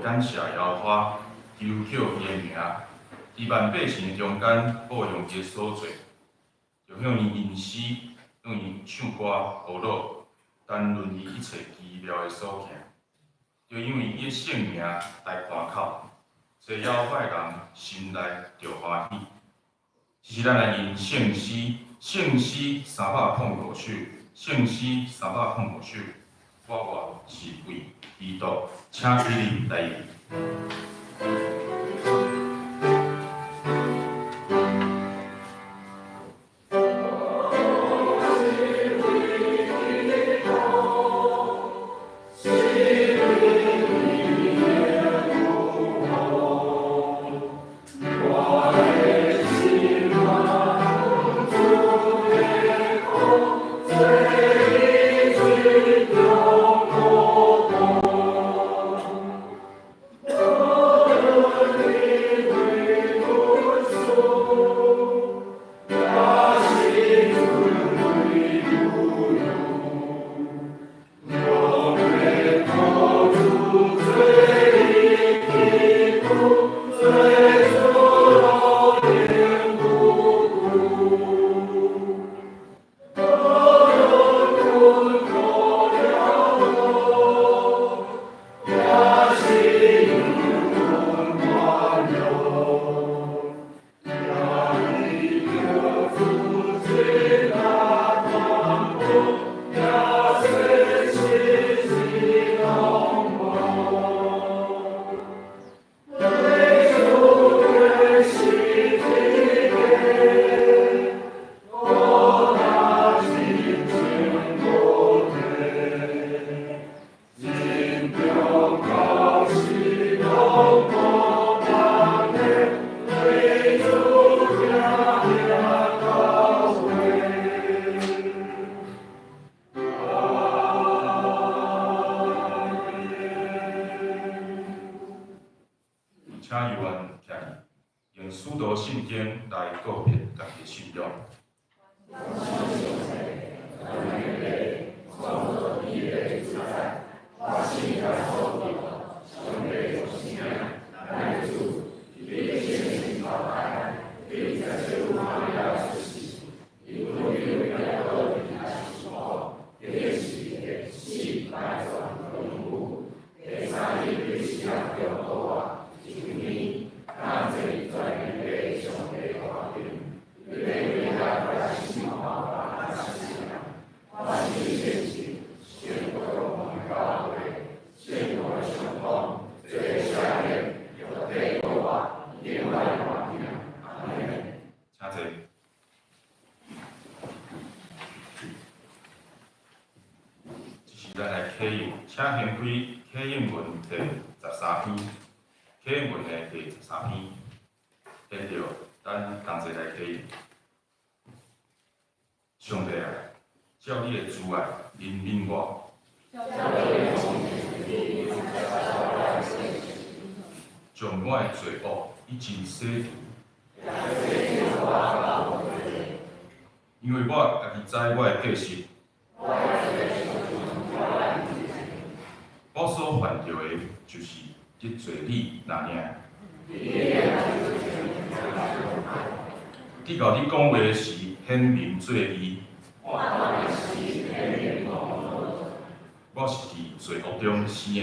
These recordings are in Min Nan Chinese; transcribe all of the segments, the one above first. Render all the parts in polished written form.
感謝耶和華，求告伊的名，佇萬百姓的中間報揚伊的所做，著向伊吟詩，向伊唱歌呵咾，談論伊一切奇妙的所行。著因為伊的聖名來誇口，揣耶和華的人心內著歡喜。這是咱來吟聖詩，聖詩305首，聖詩305首。我願是為基督，請起立來吟。請猶原徛起，用使徒信經來告別家己的信仰。請坐。這是咱來啟應，請掀開啟應文第13篇，啟應文的第13篇，現著咱同齊來啟應。上帝啊，照你的慈愛憐憫我，將我的罪惡已經洗除。因為我家己知我的過失，我所犯著的就是得罪你爾爾。伫共你講話時顯明做義，我是佇罪惡中生的。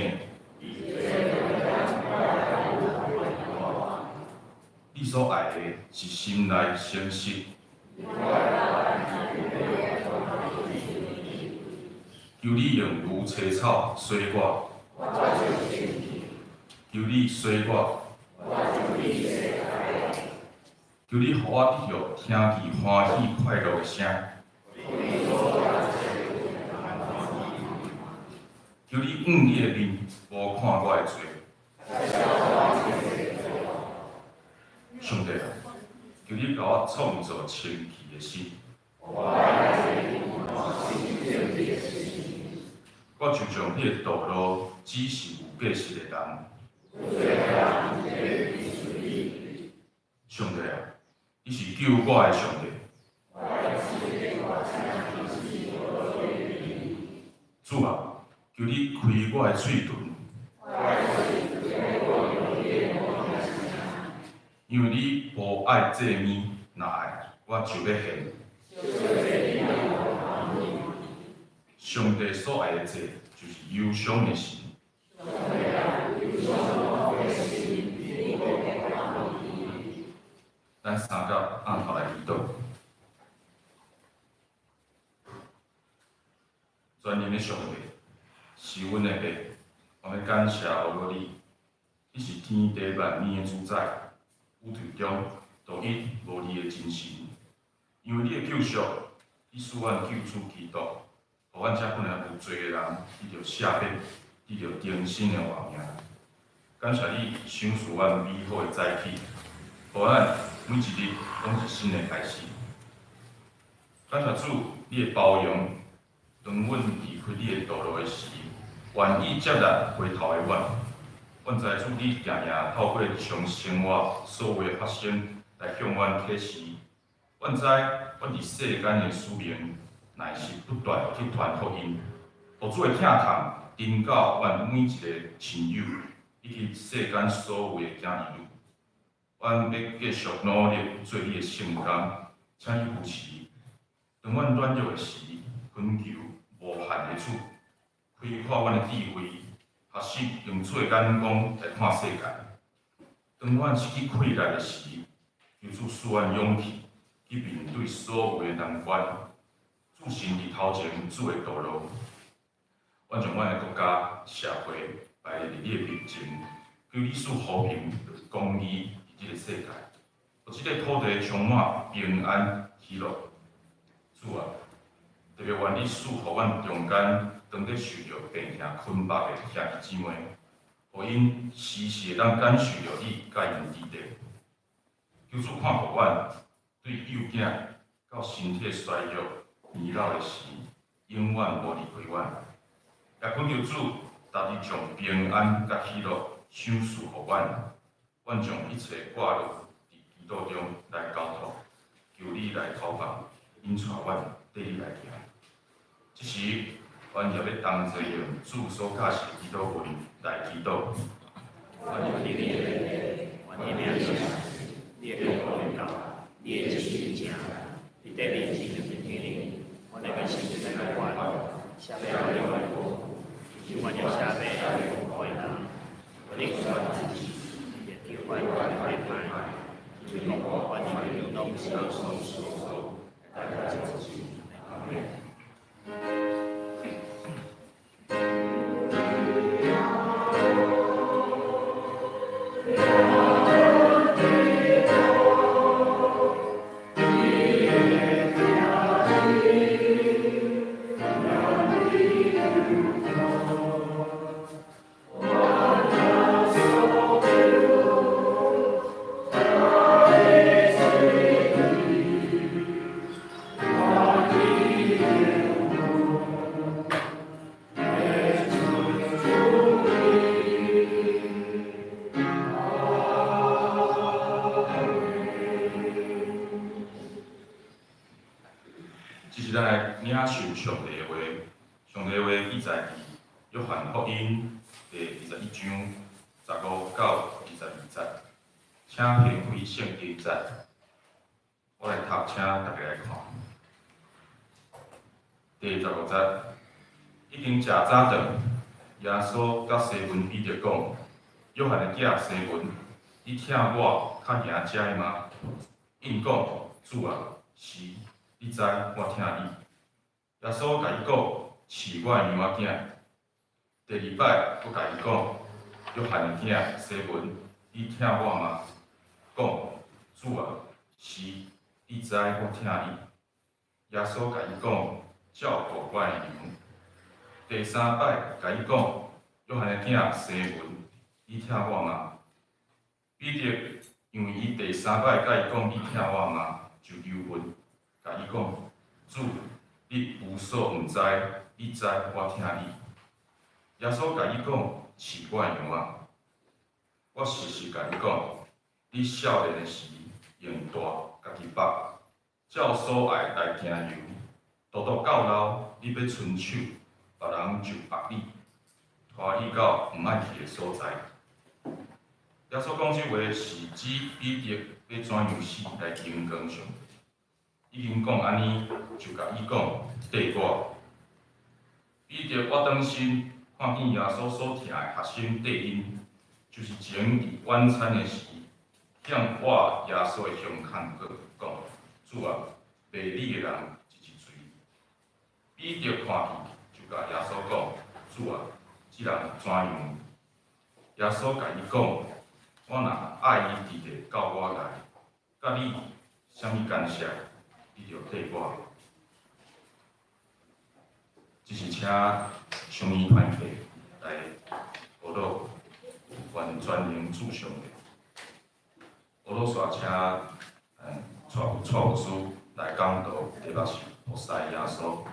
你所愛的是心內誠實。求你用如青草洗我，求你洗我，求你予我得著聽見歡喜快樂的聲。求你向你的面，無看我的罪。上帝啊，求你共我創造清氣的心。我就像彼个道路只是有過失的人。上帝啊，你是救我的上帝。主啊，求你開我的喙唇。因為你無愛祭物，若愛，我就欲獻。上帝所愛的祭，就是憂傷的心。咱三甲按頭來祈禱。全能的上帝，是阮的父，我欲感謝阿羅你，你是天地萬物的主宰，宇宙中獨一無二的真神。因為你的救贖，你賜阮救主基督，予阮這本來有罪的人得著赦免，得著重生的活命。感謝你賞賜阮美好的早起，予咱每一日攏是新的開始。感謝主，你的包容，當阮離開你的道路的時，願意接納回頭的阮。阮知主你定定透過日常生活所有的發生來向阮啟示。阮知阮佇世間的使命，乃是不斷去傳福音，予主的疼痛臨到阮每一个親友，以及世間所有的囝兒女。阮欲繼續努力做你的聖工，請你扶持。當阮軟弱的時，懇求無限的主開闊阮的智慧，學習用主的眼光來看世界。當阮失去氣力的時，求主賜阮勇氣去面對所有的難關，駐身佇頭前主的道路。阮將阮的國家、社會擺佇你的面前，求你賜和平、公義佇這个世界，予這个土地充滿平安喜樂。主啊，特別願你賜予阮中間當咧受著病痛捆綁的兄弟姊妹，予𪜶時時會當感受著你佮𪜶佇咧。求主看顧阮對幼囝到身體衰弱、年老的時，永遠無離開阮。也懇求主，逐日將平安佮喜樂賞賜予阮。阮將一切掛慮佇祈禱中來交託，求你來頭放，引帶阮綴你來行。這時，阮也欲同齊用主所教示的祈禱文來祈禱。願你的名受聖，你的國臨到，你的旨意成，佇地面親像佇天頂，阮的飯食咱愛還，赦免阮的冤枉，像阮也赦免冤枉的人。無你阮自己，也叫阮入試探，因為國權柄攏是你所賜的，代代長存。阿們。這是咱來領受上帝的話，上帝的話記載佇約翰福音第21章15到22節，請掀開聖經節，我來讀，請大家來看。第15節，已經食早頓，耶穌佮西門彼得講：約翰的囝西門，你疼我較贏這个嗎？𪜶講：主啊，是，你知我疼你。耶穌共伊講：飼我的羊仔囝。第二擺，閣共伊講：約翰的囝西門，你疼我嗎？講：主啊，是，你知我疼你。耶穌共伊講：照顧我的羊。第三擺，共伊講：約翰的囝西門，你疼我嗎？彼得因為伊第三擺共伊講你疼我嗎，就憂恨，共伊講：主，你無所毋知，你知我疼你。耶穌共伊講：飼我的羊仔。我實實共你講，你少年的時，用帶家己縛，照所愛來行遊；獨獨到老，你欲伸手，別人就縛你，拖你到毋愛去的所在。耶穌講這話是指彼得欲怎樣死來榮光上帝。已經講按呢，就共伊講：綴我。彼得倚轉身，看見耶穌所疼的學生綴𪜶，就是前佇晚餐的時，向倚耶穌的胸坎講：主啊，賣你的人是誰？彼得看去，就共耶穌講：主啊，這人怎樣？耶穌共伊講：我若愛伊佇咧到我來，佮你啥物干涉？你著綴我。這是請上義團體來學魯，願全能主上帝。學魯煞請蔡牧師來講道，題目是服侍耶穌。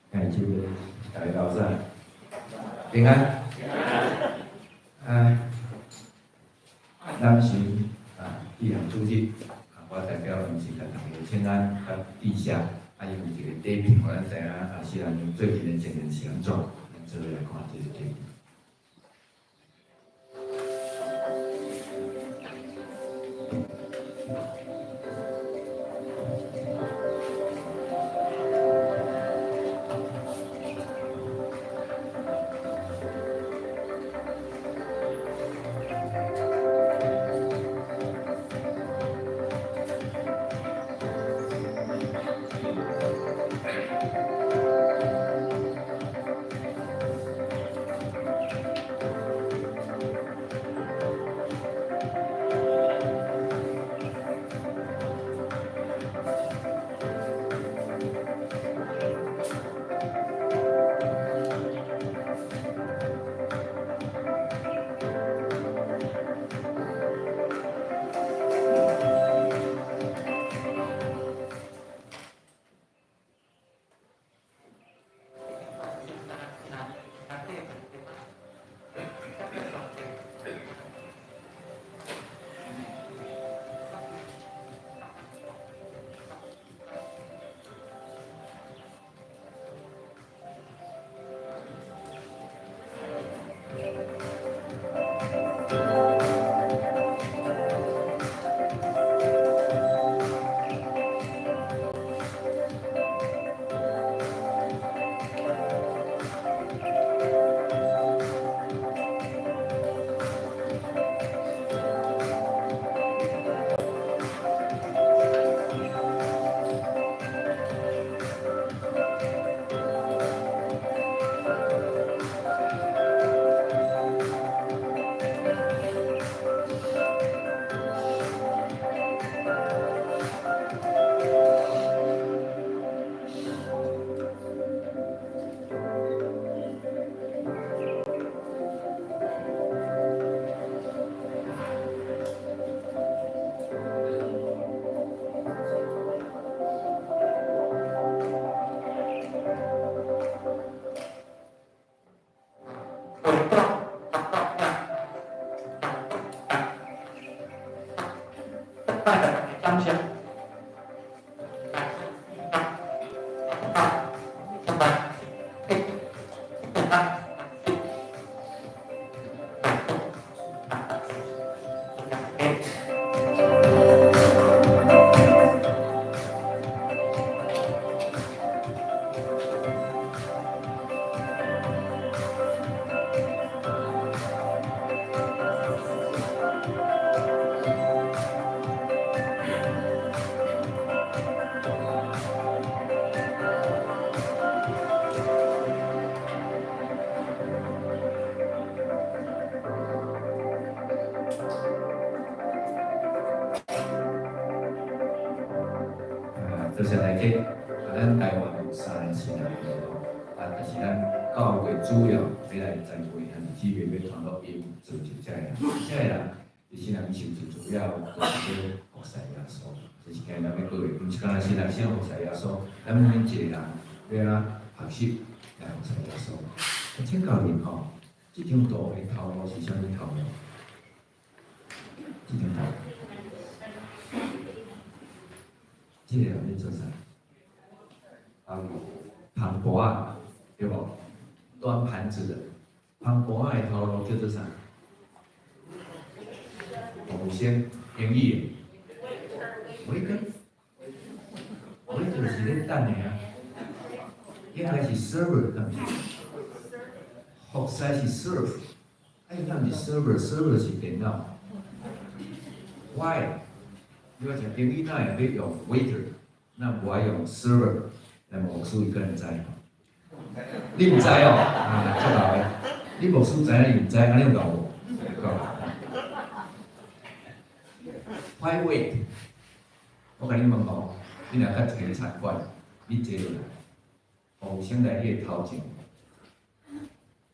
感謝大家早，平安。感謝啊，紀行主席，啊，我代表臨時共大家請安，佮致謝，啊，伊有一個短片，予咱知影啊，新南最近的情形是按怎，咱做伙來看這個短片。多謝大家。啊，咱台灣有三個新南會吼，啊，但是咱教會主要欲來栽培，還是姊妹欲傳福音造就這个人，這个人伫新南時最主要就是咧服侍耶穌，這是今日咱欲講的，毋是干焦新南先服侍耶穌，咱每一個人欲按怎學習來服侍耶穌。啊，請教恁吼，這張圖的頭路是啥物頭路？這張圖，這個人咧做啥？捧盤仔，對無？端盤子的，捧盤仔的頭路叫做啥？服務生，英語的。Waiter，waiter 是咧等的啊，應該是 server，敢毋是？服侍是 serve，啊伊敢毋是 server？server 是電腦。Why？你話講英語哪會欲用 waiter，那無愛用 server？來牧師伊可能知吼，你毋知哦？啊，足𠢕的，你牧師知影你毋知，按呢有𠢕無？講。Why wait？我共你問吼，你若佇一个餐館，你坐落來，服務生來你的頭前，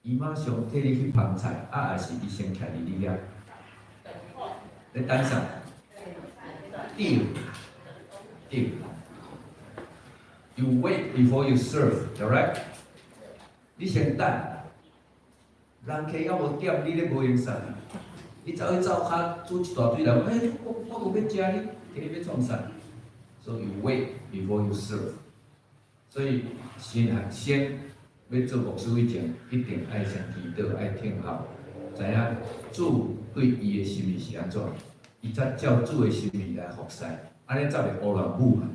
伊馬上替你去捧菜，啊，還是伊先徛佇你遐？咧等啥？等，等。You wait before you serve, correct？你先等，人客猶無點，你咧無閒殺。你走去灶跤煮一大堆人，欸，我無欲食，你佇咧欲創啥？So you wait before you serve。所以先先欲做牧師以前，一定愛先祈禱，愛聽候，知影主對伊的心意是按怎，伊才照主的心意來服侍，按呢才袂烏亂舞嘛。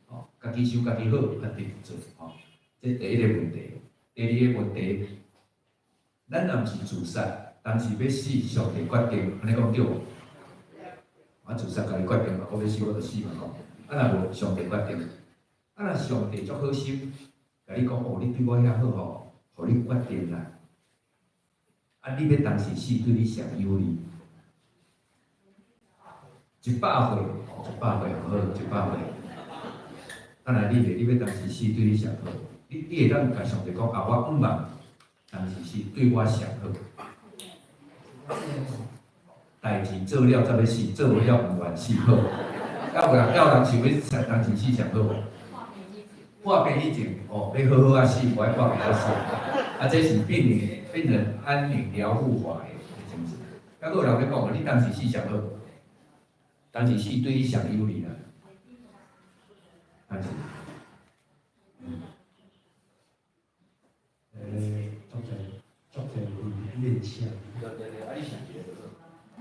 吼，家己想家己好，啊，直做吼。這第一个問題，第二个問題，咱若毋是自殺，但是欲死，上帝決定，按呢講對無？我自殺家己決定嘛，我欲死我就死嘛吼。啊，若無上帝決定，啊，若上帝足好心，共你講哦，你對我遐好吼，予你決定啦。啊，你欲當時死對你上有利。100歲，100歲好，100歲。啊，若你咧，你欲當時死對你上好，你會當共上帝講啊，我毋茫當時死對我上好。代誌做了才欲死，做無了毋願死好。有人想欲當時死上好無？破病以前，哦，欲好好仔死，無愛破病仔死。啊，這是病人安寧療護法的精神。抑閣有人欲講，你當時死上好，當時死對你上有利啦。當時，足濟足濟面向。對對對，啊，你想一个就好。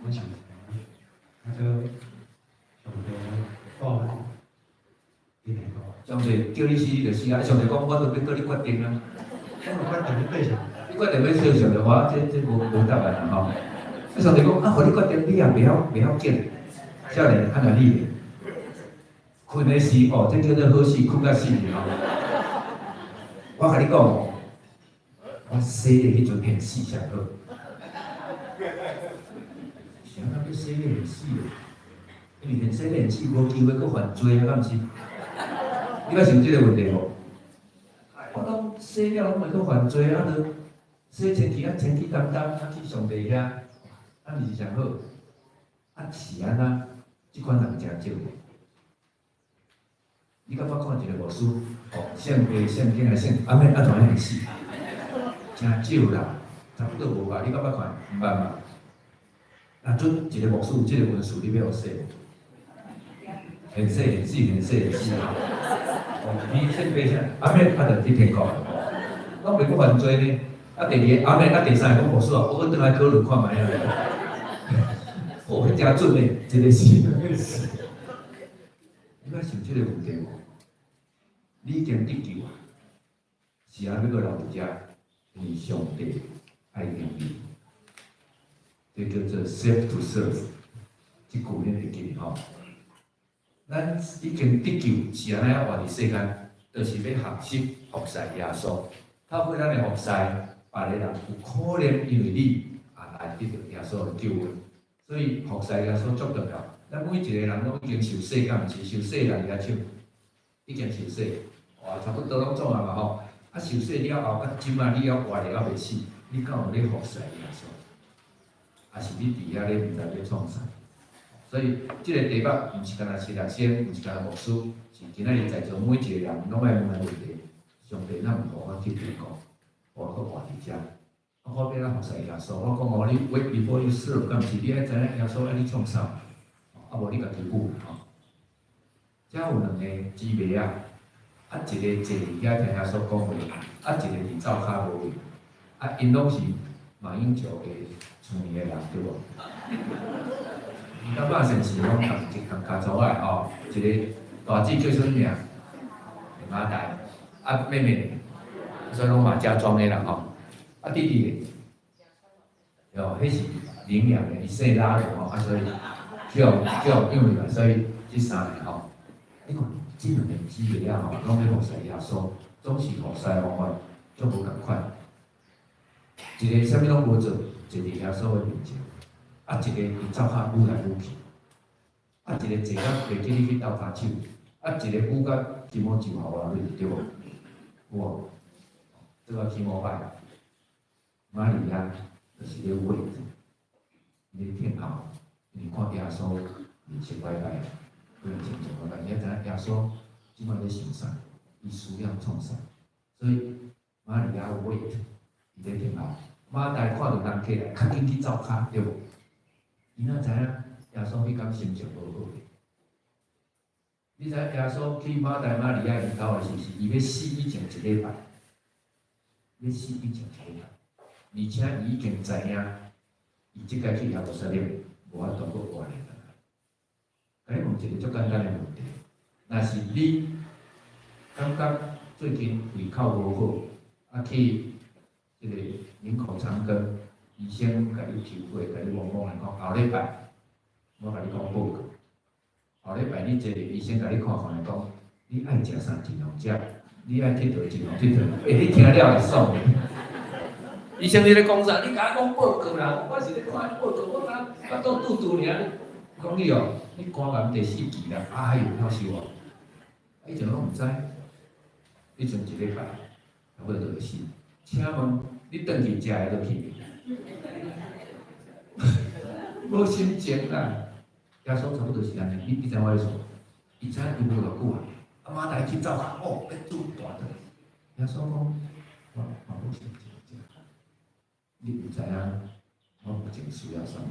我想，啊，就上帝帶咱伫天國。上帝叫你死你就死啊！上帝講，我都欲叫你決定啊。我有決定欲對啥？你決定欲死，上帝話，這無答案啦吼。啊，上帝講，啊，予你決定，你也袂曉揀。少年，啊，若你咧，睏的時哦，這叫做好死，睏甲死去吼。我共你講，我洗的彼陣現死上好。啥人欲洗現死？因為現洗現死無機會閣犯罪啊，敢毋是？你捌想這个問題無？我講洗了攏袂閣犯罪啊，就洗清氣啊，清氣澹澹啊，去上帝遐，啊，毋是上好？啊，是按怎？這款人誠少。你敢捌看一個牧師？哦，聖經聖經來聖，阿免啊，怎樣死？誠少啦，差不多無吧？你敢捌看？毋捌嘛？若準一個牧師有這个恩賜，你欲予洗無？現洗現死現洗現死啊！哦，你聖經啥？阿免啊，就去天國，攏袂閣犯罪呢？啊，第二个阿免啊，第三个講牧師啊，我閣轉來考慮看覓啊！哦，彼誠準呢，一个死，兩个死。你捌想這个問題無？你已經得救啊，是按欲閣留佇遮，因為上帝愛用你，這叫做 self to serve，這句恁會記得吼？咱已經得救，是按怎活佇世間，就是欲學習服侍耶穌。透過咱的服侍，別个人有可能因為你也來得著耶穌的救恩。所以服侍耶穌足重要。咱每一個人攏已經受洗，敢毋是？受洗人舉手，已經受洗，哇，差不多攏總啊嘛吼。啊，受洗了後，啊，這擺你猶活咧猶袂死，你敢有咧服侍耶穌？還是你佇遐咧毋知欲創啥？所以，這个題目毋是干焦是學生，毋是干焦牧師，是今仔日在座每一個人攏愛問的問題。上帝若毋予我去天國，我閣活佇遮，啊，我欲按怎服侍耶穌？我講哦，你 wait before you serve，敢毋是？你愛知影耶穌愛你創啥？啊，無你家己顧吼。遮有兩個姊妹仔，啊，一个坐佇遐聽耶穌講話，啊，一個佇灶跤無位，啊，𪜶攏是馬英九的厝裡的人，對無？𪜶感覺算是攏仝一仝家族仔吼，一个大姊叫啥物名？馬大，啊妹妹，所以攏馬家莊的啦吼。啊弟弟咧，哦，彼是領養的，伊姓拉的吼，啊所以去予養入來，所以這三个吼，你看這兩個姊妹仔吼，攏欲服侍耶穌，總是服侍方法足無仝款。一个啥物攏無做，坐佇耶穌的面前。啊，一個佇灶跤舞來舞去，啊，一个坐甲袂記你去鬥跤手，啊，一个舞甲起毛就好啊，對無？有無？這個起毛歹，瑪利亞就是咧 wait，咧聽候，你看耶穌面色歹歹，可能情狀歹歹，你知影耶穌這擺咧想啥？伊需要創啥？所以瑪利亞 wait，伊咧聽候。馬大看著人客來，較緊去灶跤，對無？伊哪知影耶穌彼工心情無好？你知耶穌去馬大瑪利亞𪜶兜的時，是伊欲死以前一禮拜，欲死以前一禮拜，而且伊已經知影，伊這擺去耶路撒冷無法度閣活來。共你問一個足簡單的問題：若是你感覺最近胃口無好，啊去這個林口長庚醫生共你抽血，共你摸摸來講，後禮拜我共你講報告。後禮拜你坐醫生共你看看來講，你愛食啥盡量食，你愛𨑨迌盡量𨑨迌。欸，你聽了會爽無？醫生你咧講啥？你共我講報告啦，我是咧看報告，我敢腹肚肚肚爾。講你哦，你肝癌第四期啦，哎喲，夭壽哦！以前攏毋知，以前一禮拜差不多就會死。請問你轉去食會落去？無心情啦。耶穌差不多是按呢，你知影我意思無？伊知影伊無偌久啊，啊馬大去走啊，哦，欲煮大頓。耶穌講，我嘛無心情食。你毋知影，我目前需要啥物？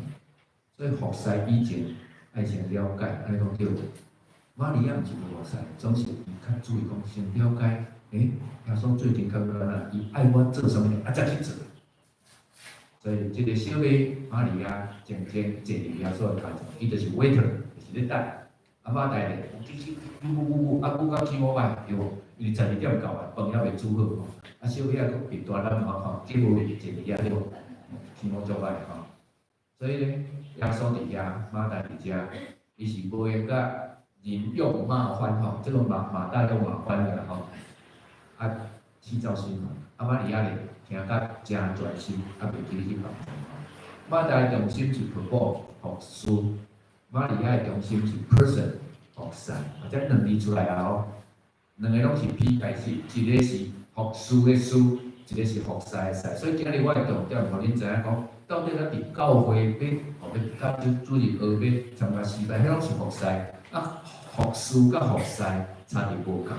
所以服侍以前愛先了解，按呢講對無？瑪利亞毋是無服侍，總是伊較注意講先了解。欸，耶穌最近感覺按怎？伊愛我做啥物，啊才去做。所以這個小妹瑪利亞靜靜坐佇耶穌的跤前，伊就是 waiter，就是咧等。啊馬大咧，舞舞舞舞，啊舞到起舞歹，對無？因為12點到啊，飯猶未煮好吼。啊小妹仔閣佇大膽吼，吼，叫無坐佇遐對無？起舞足歹吼。所以咧，耶穌佇遐，馬大佇遮，伊是無閒佮人仰馬翻吼，這個馬馬大用馬翻的啦吼。啊，起走心嘛，啊瑪利亞咧聽甲誠專心，啊袂記咧去幫助。馬大的中心是 perform 服侍，瑪利亞的中心是 person 服侍，啊，這兩字出來啊吼，兩个攏是 P 開始，一个是服侍的侍，一个是服侍的侍。所以今日我的重點，予恁知影講，到底咱佇教會欲哦欲佮主日學欲參加詩班，彼攏是服侍。啊，服侍佮服侍差佇無仝。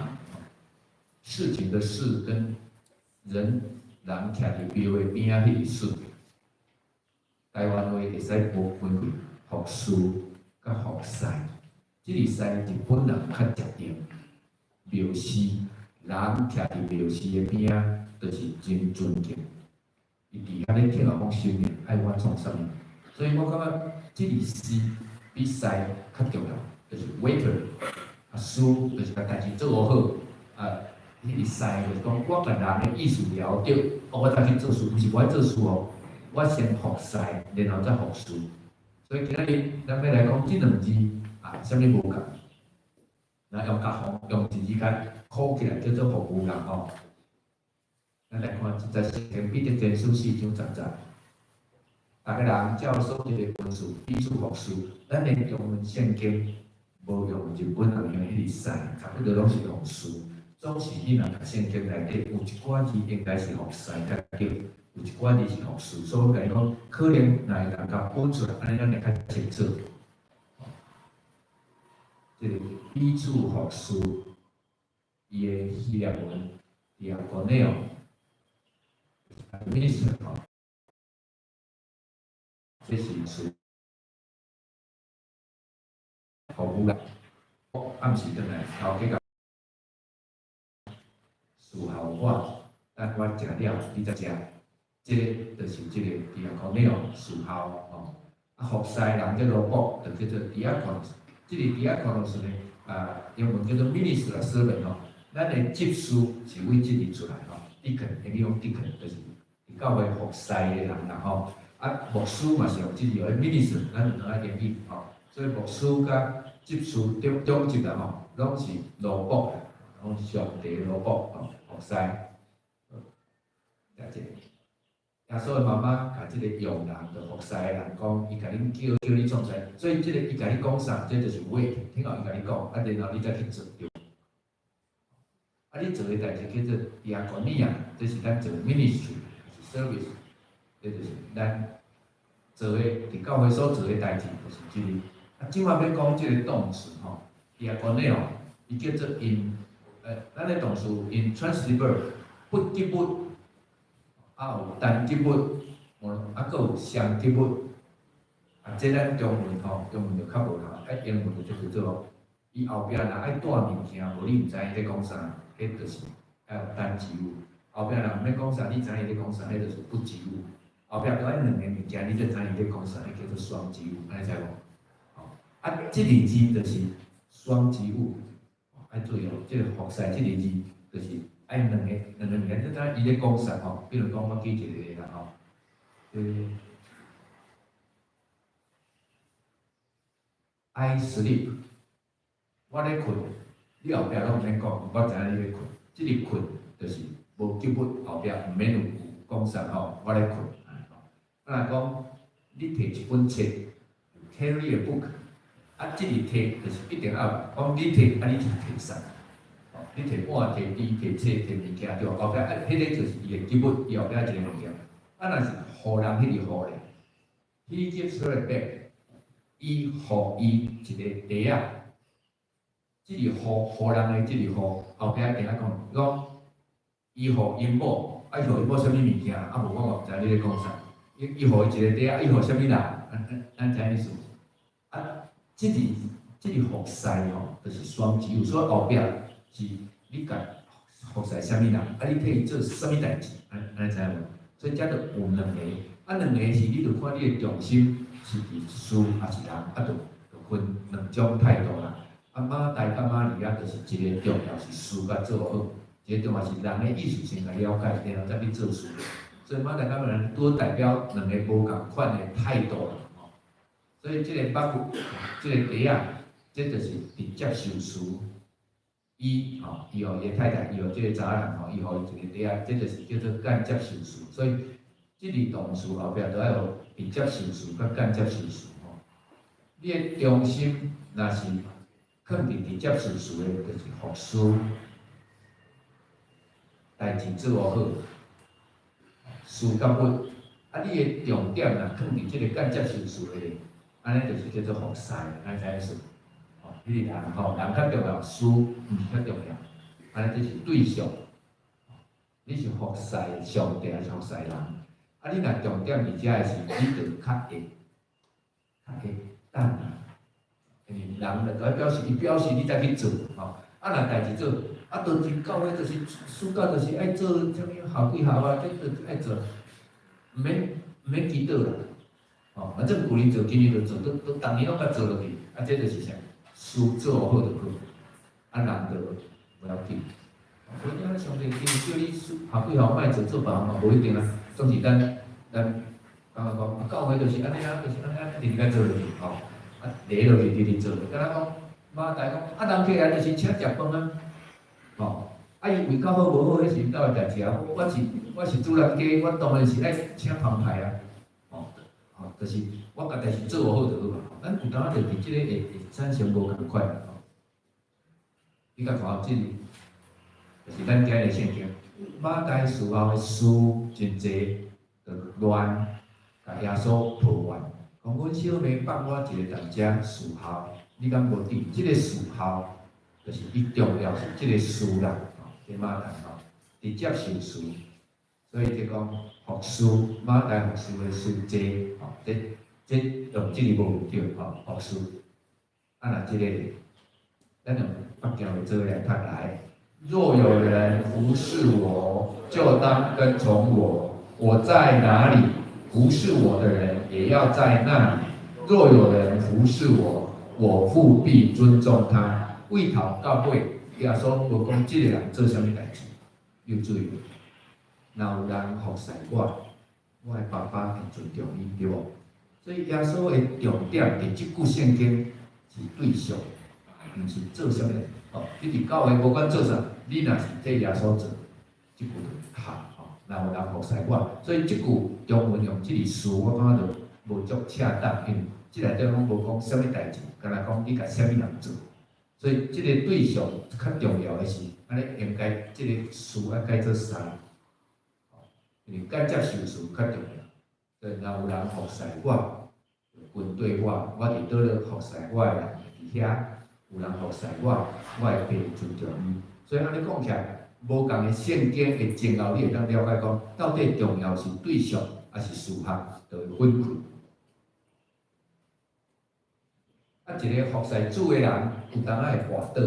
事情的事跟人徛佇廟的邊仔彼個事，台灣話會使無分開服侍佮服侍。這个侍日本人較常用，廟司人徛佇廟司的邊仔，就是真尊敬。伊佇遐咧聽候講神明愛我創啥物，所以我感覺這个侍比侍較重要，就是 waiter 啊，師就是共代誌做好啊。彼个侍就是講，我共人的意思了著，哦，我才去做事，毋是我愛做事哦，我先服侍，然後再服侍。所以今仔日咱欲來講這兩字啊，啥物無仝？那用較方用一字較考起來叫做服務人吼。咱來看這節聖經彼得前書四章十節，逐个人照所得的恩賜彼此服侍。咱的中文聖經無用日本人用彼个侍，差不多攏是用事。總是你若讀聖經內底有一寡字應該是服侍較對，有一寡字是服侍，所以我共你講，可能若會當共分出來，按呢咱會較清楚。這个彼此服侍，伊的希臘文 διακονέω，minister 吼，這是事服務啦。我暗時轉來頭家共伺候我，等我食了，你才食。這个就是這個 διακονέω 伺候吼。啊，服侍人這奴僕就叫做 diáconos。這个 diáconos 呢，啊，英文叫做 minister servant 吼。咱的執事是為這里出來吼，deacon，英語講 deacon 就是佇教會服侍的人啦吼。啊，牧師嘛是用這字，minister，咱有兩個英語吼。所以牧師佮執事長長執啦吼，攏是奴僕，攏是上帝奴僕吼，服侍。了解。耶穌的媽媽共這個傭人，就服侍的人講，伊共恁叫叫你創啥？所以這個伊共你講啥，這就是 wait，聽候伊共你講，啊，然後你才去做對。啊，你做的代誌叫做 διακονία，這是咱做 ministry，是 service，這就是咱做的佇教會所做的代誌，就是這個。啊，這擺欲講這個動詞吼，διακονέω，伊叫做 in，咱的動詞 intransitive verb，不及物。啊有單及物，啊，閣有雙及物，啊，啊，這咱中文吼，中文就較無啦，啊，英文就叫做伊後壁若愛帶物件，無你毋知伊咧講啥，彼就是愛有單及物。後壁若毋免講啥，你知伊咧講啥，彼就是不及物。後壁閣愛兩個物件，你才知伊咧講啥，彼叫做雙及物，按呢知無？吼，啊，這个字就是雙及物，愛注意哦，這個服侍這个字就是愛兩個物件，你知伊咧講啥吼？比如講，我舉一個例啦吼，I sleep，我咧睏，你後壁攏毋免講，我知影你咧睏。這个睏就是無及物，後壁毋免有講啥吼，我咧睏。啊，若講你提一本冊，carry a book，啊，這个提就是一定愛有，講你提，啊，你是提啥？吼，你提碗、提豬、提冊、提物件，對無？後壁啊，彼個就是伊的及物，伊後壁一个物件。啊，若是予人彼个予咧，He gives her a bag，伊予伊一個袋仔，這个予予人的這个予，後壁一定愛講，講伊予𪜶某，啊，伊予𪜶某啥物物件？啊，無我嘛毋知你咧講啥。伊予伊一個袋仔，伊予啥物人？咱知影意思無？啊，這个服侍吼，就是雙及物，所以後壁是你共服侍啥物人，啊，你替伊做啥物代誌？按呢知影無？所以遮就有兩個，啊，兩個是你著看你的重心是佇事抑是人，啊，就分兩種態度啦。啊，馬大佮瑪利亞就是一個重要是事共做好，一個重要是人的意思先共了解，然後再去做事。所以馬大佮瑪利亞拄代表兩個無仝款的態度啦。吼，所以這個百物，這個袋仔，這就是直接受事。伊吼，伊予伊的太太，伊予這個查某人吼，伊予伊一個袋仔，這就是叫做間接受事。所以，這個動詞後壁都愛有直接受事佮間接受事吼。你的中心若是囥佇直接受事的，就是服侍，代誌做好，事佮物。啊，你的重點若囥佇這個間接受事的，按呢就是叫做服侍，按呢知影意思？吼，彼個人吼，人較重要，事毋是較重要。按呢這是對象，你是服侍上帝抑是服侍人？啊，你若重點佇遮的時，你就較會等啊。因為人就愛表示，伊表示你才去做吼。啊，若代誌做，啊，就是教會就是暑假就是愛做啥物校幾校啊，這就是愛做，毋免祈禱啦。吼，反正舊年做，今年就做，都逐年攏共做落去。啊，這就是啥？事做好就好，啊，人就無要緊。所以講，上帝叫你校幾校莫做，做別項嘛無一定啊。總是咱感覺講，教會就是按呢啊，就是按呢啊，直直共做落去吼。啊，禮落去直直做，敢若講馬大講，啊，人客來就是請食飯啊，吼，啊，伊胃口好無好，彼是𪜶兜的代誌啊。我是主人家，我當然是愛請澎湃啊，吼，吼，就是我共代誌做好就好啊。咱有當仔就佇這個會產生無仝款吼。你共看這個，就是咱今日聖經，馬大事後的事真濟，就亂，共耶穌抱怨，講阮小妹放我一个佇遮侍候，你敢無佇？這個侍候，就是伊重要是這個事啦，吼，這馬大吼，直接受事，所以這講服侍，馬大服侍的事濟，吼，這用這個無毋對，吼，服侍。啊，若這個，咱用北京話做來讀來。若有人服侍我，就當跟從我。我在哪裡，服侍我的人也要在那裡。若有人服侍我，我父必尊重他。為頭到尾，耶穌無講這個人做啥物代誌，你有注意無？若有人服侍我，我的爸爸會尊重伊，對無？所以耶穌的重點佇這句聖經是對象，毋是做啥物。哦，你佇教會無管做啥，你若是替耶穌做，這句就合吼。若有人服侍我，所以這句中文用這個詞，我感覺就無足恰當，因為這內底攏無講啥物代誌，干焦講你共啥物人做。所以這個對象較重要的是，按呢應該這個詞愛改做侍，因為間接受事較重要。所以若有人服侍我，就跟綴我，我佇佗落服侍我的人佇遐，有人服侍我，我會被尊重伊。所以按呢講起來，無仝的聖經的前後，你會當了解講，到底重要是對象，抑是事項，就會分開。啊，一个服侍主的人，有當仔會跋倒。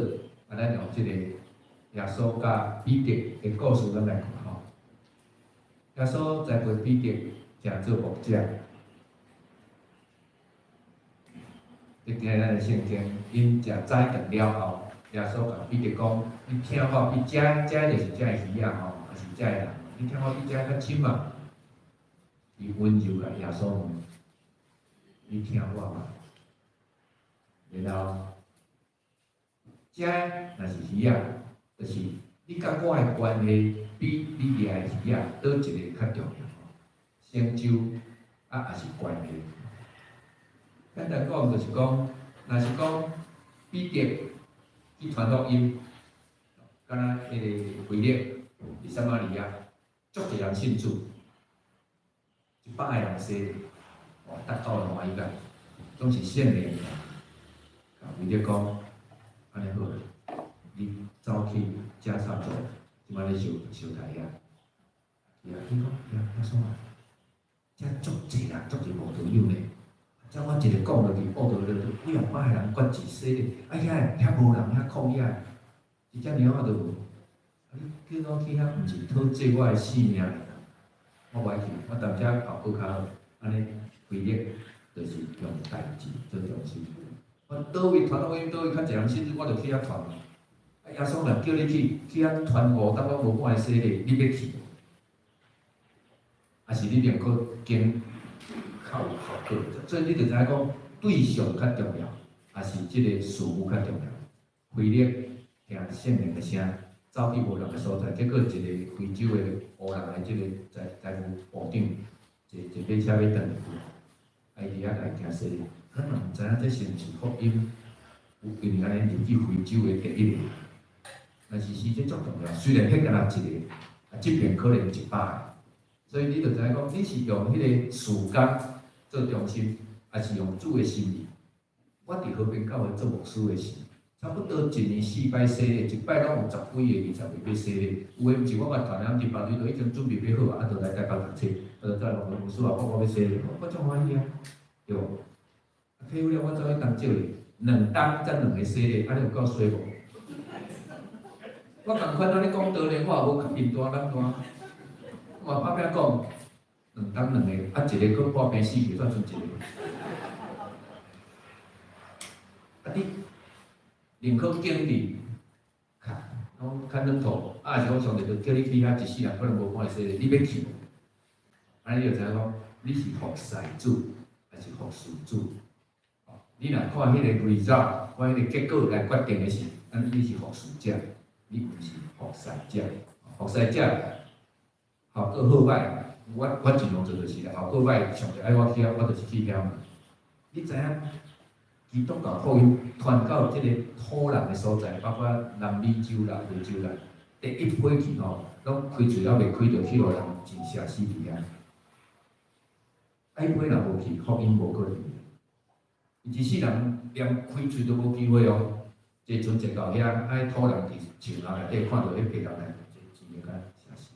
啊，咱用這個耶穌佮彼得的故事，咱來看吼。耶穌栽培彼得，成做牧者。你聽咱的聖經，𪜶食早頓了後，耶穌共彼得講：你疼我比這，這就是這的魚仔吼，抑是這的人？你疼我比這較深啊？伊溫柔共耶穌問：你疼我嗎？然後，這若是魚仔，就是你佮我的關係比你掠的魚仔佗一个較重要？成就啊，抑是關係？簡單講就是講，若是講彼得去傳福音，敢若彼个腓力佇撒瑪利亞，足濟人信主，100個人洗禮，哇，達到了歡喜感，總是聖靈共腓力講，按呢好，你走去迦薩做，這擺咧相相刣遐，伊啊，伊講，耶穌啊，遮足濟人，足濟無道友呢。遮我一个講落去，報道落去，幾若百个人決志洗禮，啊遐遐無人，遐空遐，一隻貓仔都無。啊，你叫我去遐，毋是討債我的性命？我無愛去，我踮遮效果較好。按呢，腓力就是用代誌做中心。我佗位傳福音，佗位較濟人信主，我就去遐傳。啊，耶穌若叫你去，去遐傳5冬攏無半个洗禮，你欲去無？抑是你寧可揀較有效果？所以你就知影講，對象較重要，抑是這个事物較重要？腓力聽聖靈的聲，走去無人的所在，結果一个非洲的烏人的這个財務部長，坐坐馬車欲轉去，啊，伊佇遐共伊行洗禮，咱嘛毋知影這是毋是福音，有因為按呢入去非洲的第一个，但是是這足重要。雖然彼敢若一个，啊，這邊可能100個，所以你就知影講，你是用彼个時間做中心，抑是用主的心意？我佇和平教會做牧師的時，差不多一年四擺洗禮，一擺攏有十幾个、20個欲洗禮。有的毋是我共傳，人佇別隊都已經準備欲好啊，啊，就來台北讀冊，啊，就再來問牧師啊，講我欲洗禮，我足歡喜啊，對無？啊，退休了我走去當照理，2冬才兩个洗禮，按呢有夠衰無？我仝款按呢講道理，我也無較面大膽大，我嘛拍拼講，2冬兩个，啊，一个閣破病死去，煞剩一个。啊，你寧可揀佇較攏較軟土，啊，抑是講上帝就叫你去遐一世人可能無半个洗禮，你欲去無？按呢你就知影講，你是服侍主，抑是服侍主？你若看彼个 result，看彼个結果來決定的是，按呢你是服侍者，你毋是服侍者。服侍者效果好歹，我盡量做就是啦。效果歹，上帝愛我去遐，我就是去遐嘛。你知影？基督教福音傳到這個土人的所在，包括南美洲啦、非洲啦，第一批去吼，攏開喙猶未開，就去予人真射死佇遐。啊，彼批若無去，福音無可能。伊一世人連開喙都無機會哦。坐船坐到遐，啊，彼土人佇樹林內底看著彼白人來，就錢就共射死。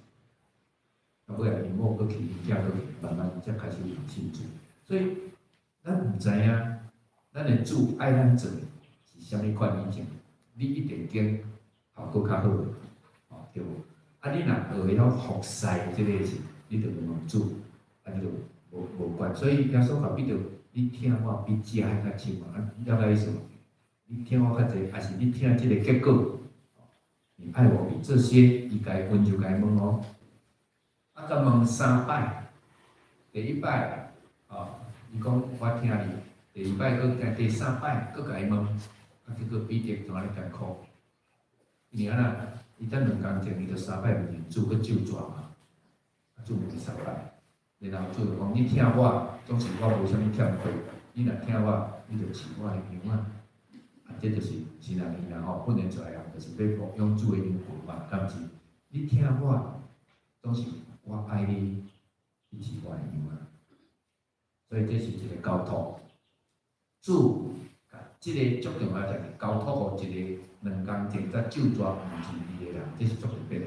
啊，尾仔𪜶某閣去，𪜶囝閣去，慢慢才開始有人信主。所以咱毋知影。咱的主愛咱做的是啥物款以前，你一定揀效果較好，吼對無？啊，你若學會曉服侍這个是，你就問主，啊，你就無無關。所以耶穌共彼得，你疼我比這還較深嘛？啊，了解意思無？你疼我較濟，抑是你疼這个結果？你愛我比這些，伊共伊溫柔共伊問哦。啊，共問三擺，第一擺，哦，伊講我疼你。第二擺閣第三擺閣共伊問，啊，結果彼得就按呢艱苦，因為按怎？伊才2工前，伊就三擺毋認主，閣咒詛嘛，啊，主問伊三擺，然後主就講：你疼我，總是我無啥物欠虧。你若疼我，你就飼我的羊仔。啊，這就是新人伊啦吼，訓練出來啊，就是欲牧養主的羊群嘛，敢是？你疼我，總是我愛你，你飼我的羊仔。所以這是一個交託。主，這个足重要，就是交託予一個2工前才咒詛毋認伊的人，這是足特別的。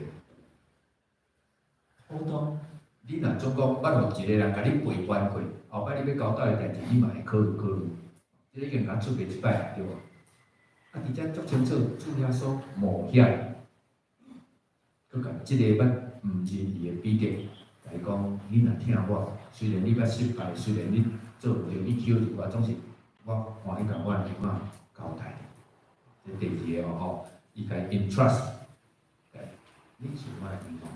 普通，你若總講捌予一個人共你陪伴過，後擺你欲交代的代誌，你嘛會考慮考慮。這已經共出過一擺對無？啊，佇遮足清楚，主耶穌冒險，閣共這個捌毋認伊的彼得來講：你若疼我，雖然你捌失敗，雖然你做毋對，你求助我，總是我歡喜共我的羊仔交代。這第二个吼，伊共 entrust，你是我的羊仔。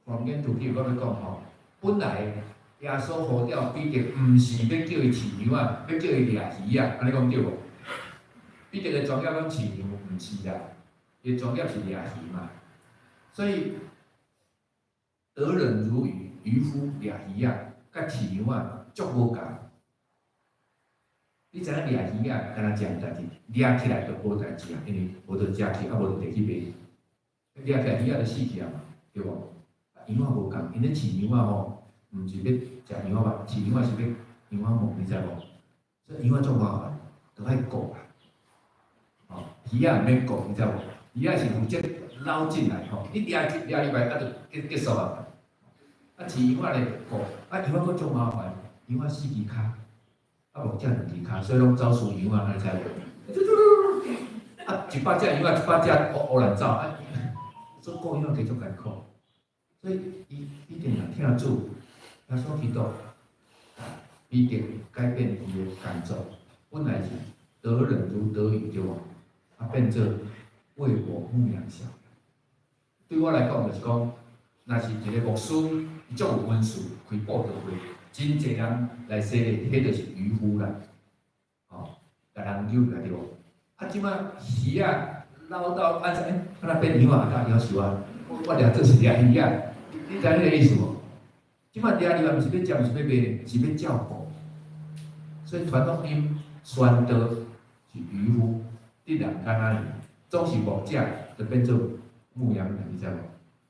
黃言吐氣，我欲講吼，本來耶穌呼召彼得，毋是欲叫伊飼羊仔，欲叫伊掠魚仔，按呢講對無？彼得的專業講飼羊，毋是啦，伊的專業是掠魚嘛。所以得人如魚，漁夫掠魚仔，佮飼羊仔足無仝。你知影掠魚仔，敢若一項代誌，掠起來就無代誌啊，因為無就食去，啊無就提去賣。掠起來魚仔就死去啊嘛，對無？羊仔無仝，𪜶咧飼羊仔吼，毋是欲食羊仔肉，飼羊仔是欲羊仔毛，你知無？所以羊仔足麻煩，都愛顧啊。吼，魚仔毋免顧，你知無？魚仔是負責撈進來吼，你掠一掠入來，啊就結束啊。啊飼羊仔咧顧，啊羊仔閣足麻煩，羊仔四支跤，啊無才兩支跤，所以攏走輸羊仔，你知無？啊100隻羊仔，100隻烏烏亂走，啊，所以顧羊仔計足艱苦。所以伊一定若疼主，耶穌基督，彼得改變伊的工作，本來是得人如得魚對無？啊變做為我牧養小羊。對我來講，就是講，若是一個牧師，伊足有恩賜，開佈道會，真濟人來洗禮，彼就是漁夫啦，吼，共人揪來對無？啊，這擺魚仔撈到按怎？欸，敢若變羊仔，啊，夭壽啊！我掠做是掠魚仔。你知彼个意思無？這擺掠入來毋是欲食，毋是欲賣，是欲照顧。所以傳福音宣道是漁夫，得人敢若總是牧者，就變做牧羊人，你知無？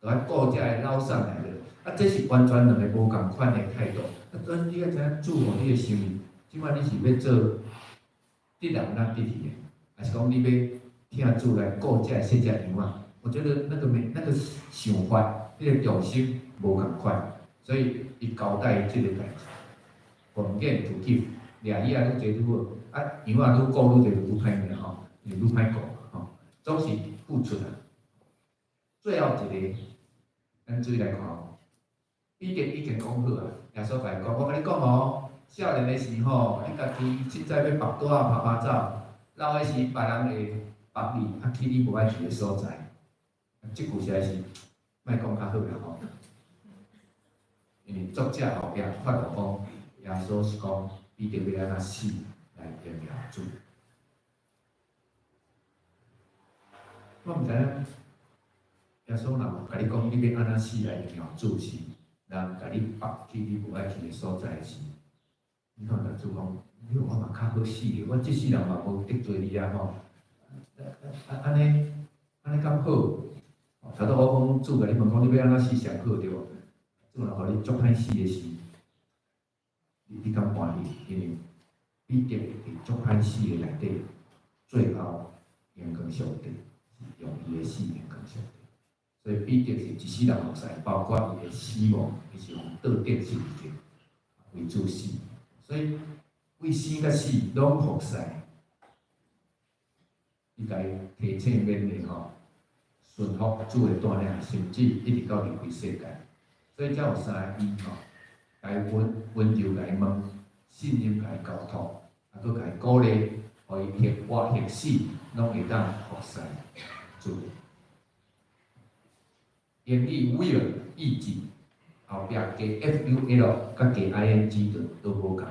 就愛顧遮个老散來的。啊，這是完全兩个無仝款的態度。啊，所以你愛知影主予你的生命，這擺你是欲做得人咱得去的，還是講你欲疼主來顧遮个細隻羊仔？我覺得那個沒那個想法。彼個重心無仝款，所以伊交代這個代誌，奉獻 to give，掠魚仔愈濟愈好，啊羊仔愈顧愈濟就愈歹命吼，愈歹顧吼，總是付出啊。最後一个，咱注意來看哦，彼得已經講好啊，耶穌共伊講，我共你講哦，少年的時吼，你家己凊彩欲縛帶仔趴趴走，老的時別人會縛你，啊去你無愛去的所在。這句實在是。莫講較好啦吼，因為作者後壁發覺講，耶穌是講彼得欲按怎死來榮耀主。我毋知影耶穌若有共你講，你欲按怎死來榮耀主時，人共你縛去你無愛去的所在時，你敢會共主講，你我嘛較好死的，我這世人嘛無得罪你啊吼，啊按呢按呢敢好？頭拄我講主共你問講，你欲按怎死上好對無？主若予你足歹死的時，你敢歡喜？因為彼得佇足歹死的內底，最後榮光上帝是用伊的死榮光上帝。所以彼得是一世人服侍，包括伊的死亡，伊是用倒釘十字架為主死。所以為生佮死攏服侍，伊共伊提醒勉勵吼。順服主的帶領，甚至一直到離開世界，所以才有三個伊吼，共伊溫溫柔共伊問，信任共伊交託，啊，閣共伊鼓勵，予伊或活或死，攏會當服侍主。英語 will 意志，後壁加 F U L 佮加 I N G 就都無仝。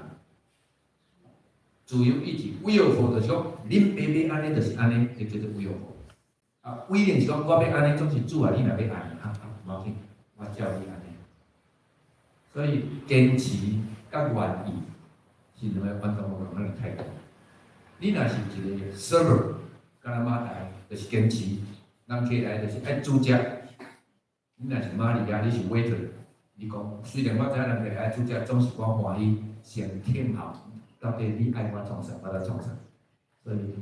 自由意志 willful 就是講，恁爸欲按呢就是按呢，就叫做 willful。啊，威廉是講，我欲按呢，總是主啊，你若欲按呢，啊啊，無要緊，我照你按呢。所以堅持佮願意是兩个完全無仝款的態度。你若是一個 server，敢若馬大就是堅持，人客來就是愛煮食。你若是瑪利亞，你是 waiter，你講雖然我知影人客愛煮食，總是我歡喜先聽候，到底你愛我創啥，我才創啥。所以，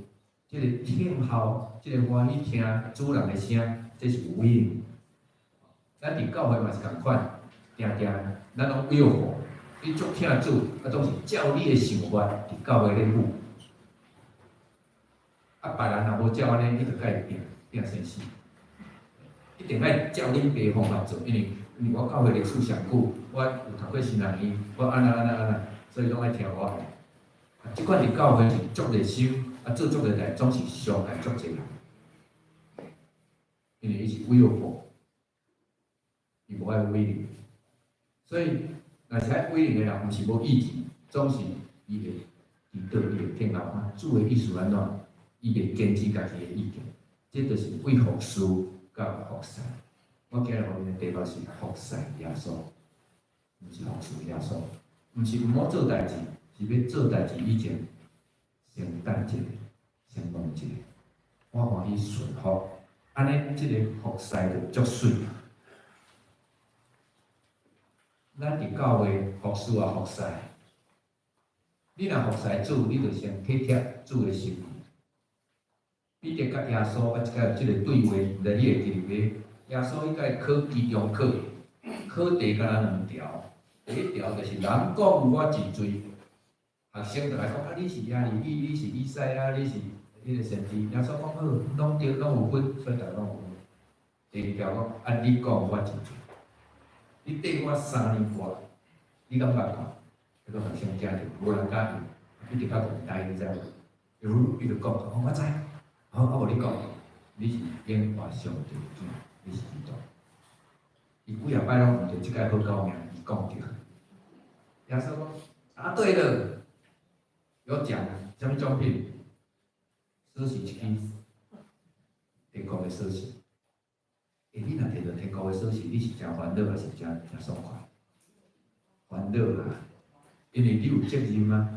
這个聽候，這个歡喜聽主人的聲，這是有威。咱佇教會嘛是仝款，定定咱攏 willful，你足疼主，啊，總是照你的想法佇教會咧舞。啊，別人若無照按呢，你就共伊拚拚生死。一定愛照恁爸方法做，因為我教會歷史上久，我有讀過神學院，我按怎按怎按怎，所以攏愛聽我的。啊，這款佇教會是足熱心，啊，做足濟代，總是傷害足濟人。因為伊是威爾伯，伊無愛威靈，所以若是愛威靈的人，毋是無意志，總是伊會佇倒，伊會聽老闆主的意思按怎，伊會堅持家己的意見。這就是為服侍佮服侍。我今日予恁的題目是服侍耶穌，毋是服侍耶穌，毋是毋好做代誌，是欲做代誌以前，先等一下，先問一下，我歡喜順服，按呢，這个服侍就足媠。咱佇教會服侍啊服侍，你若服侍主，你就先體貼主的心意。彼得佮耶穌啊，這個這个對話，毋知你會記得袂？耶穌伊共伊考期中考，考題敢若兩條，第一條就是人講我是誰，學生就來講啊，你是耶利米，你是以賽亞，你是彼个先知。耶穌講好，攏對，攏有分，所以逐个攏有分。第二條講啊，你講我是誰？你綴我3年外，你敢捌看？彼个學生驚著，無人敢應，彼得較戇呆，你知無？伊就講，講我知。好，啊無你講，你是永活上帝的囝，你是基督。伊幾仔擺攏毋對，這擺好夠命，伊講著。耶穌講，答對了，有獎，啥物獎品？鎖匙一支，天國的鎖匙。欸，你若摕著天國的鎖匙，你是誠煩惱，還是誠誠爽快？煩惱啦，因為你有責任啊。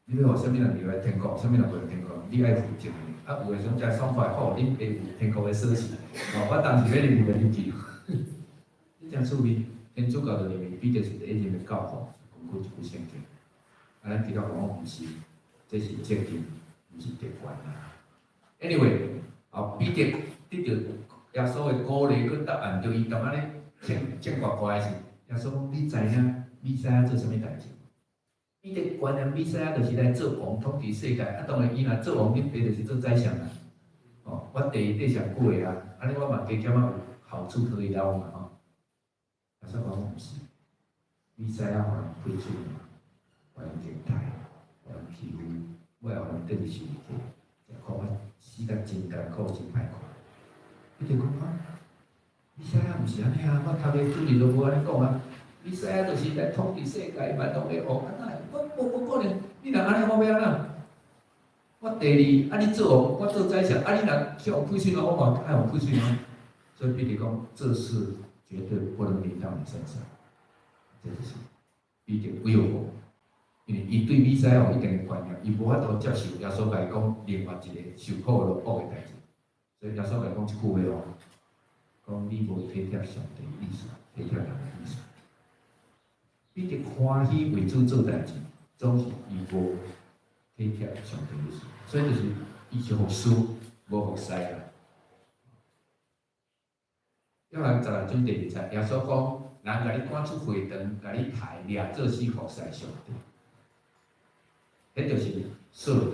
你欲予啥物人入來天國，啥物人袂入天國，你愛負責任。啊，有的想誠爽快，好，恁爸有天國的鎖匙，哦，我當時欲入去就入去。你誠趣味，天主教就認為彼得是第一任的教父，根據這句聖經。啊，咱基督教講毋是，這是責任，毋是特權啊。Anyway，哦，彼得得著耶穌的鼓勵，閣答案，著伊當按呢凊凊呱呱的時，耶穌講：你知影彌賽亞做啥物代誌？彼得觀念彌賽亞就是來做王統治世界，啊，當然伊若做王，恁爸就是做宰相啊。哦，我地位上懸的啊，按呢我嘛加減仔有好處可以撈嘛吼。耶穌講毋是，彌賽亞予人開喙，予人敬待，予人欺負，尾後予人釘十字架，真苦，我死甲真艱苦，真歹看。彼得講啊，彌賽亞毋是按呢啊，我讀的主日都無按呢講啊。彌賽亞就是來統治世界，萬邦的王，啊哪會？我無無可能，你若按呢，我欲按怎？我第二，啊你做王，我做宰相，啊你若去予開喙，我嘛愛予開喙嗎？所以彼得講，這事絕對不能臨到你身上。這就是彼得威虎，因為伊對彌賽亞有一定的觀念，伊無法度接受耶穌共伊講另外一個受苦落苦的代誌，所以耶穌共伊講這句話哦，講你無體貼上帝的意思，體貼人的意思。彼得歡喜為主做代誌，總是伊無體貼上帝的意思，所以就是伊是服侍，無服侍啦。約翰16章第二節，耶穌講：人共你趕出會堂，共你刣掠做死服侍上帝。彼就是掃羅，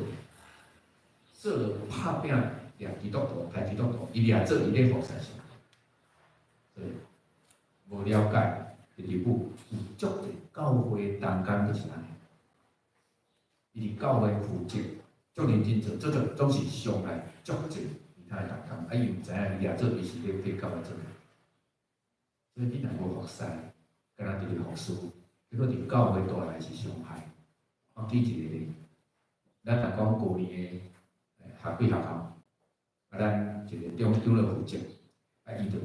掃羅拍拚掠基督徒，刣基督徒，伊掠做伊咧服侍上帝，所以無了解。第二步，有足濟教會同工就是按呢，伊佇教會負責足認真做，做做總是傷害足濟其他的同工，啊伊毋知影伊掠做伊是咧替教會做。所以你若無服侍，敢若佇咧服侍，結果佇教會帶來是傷害。我舉一個例，咱若講舊年的學幾學校，啊，咱一個長長老負責，啊，伊就，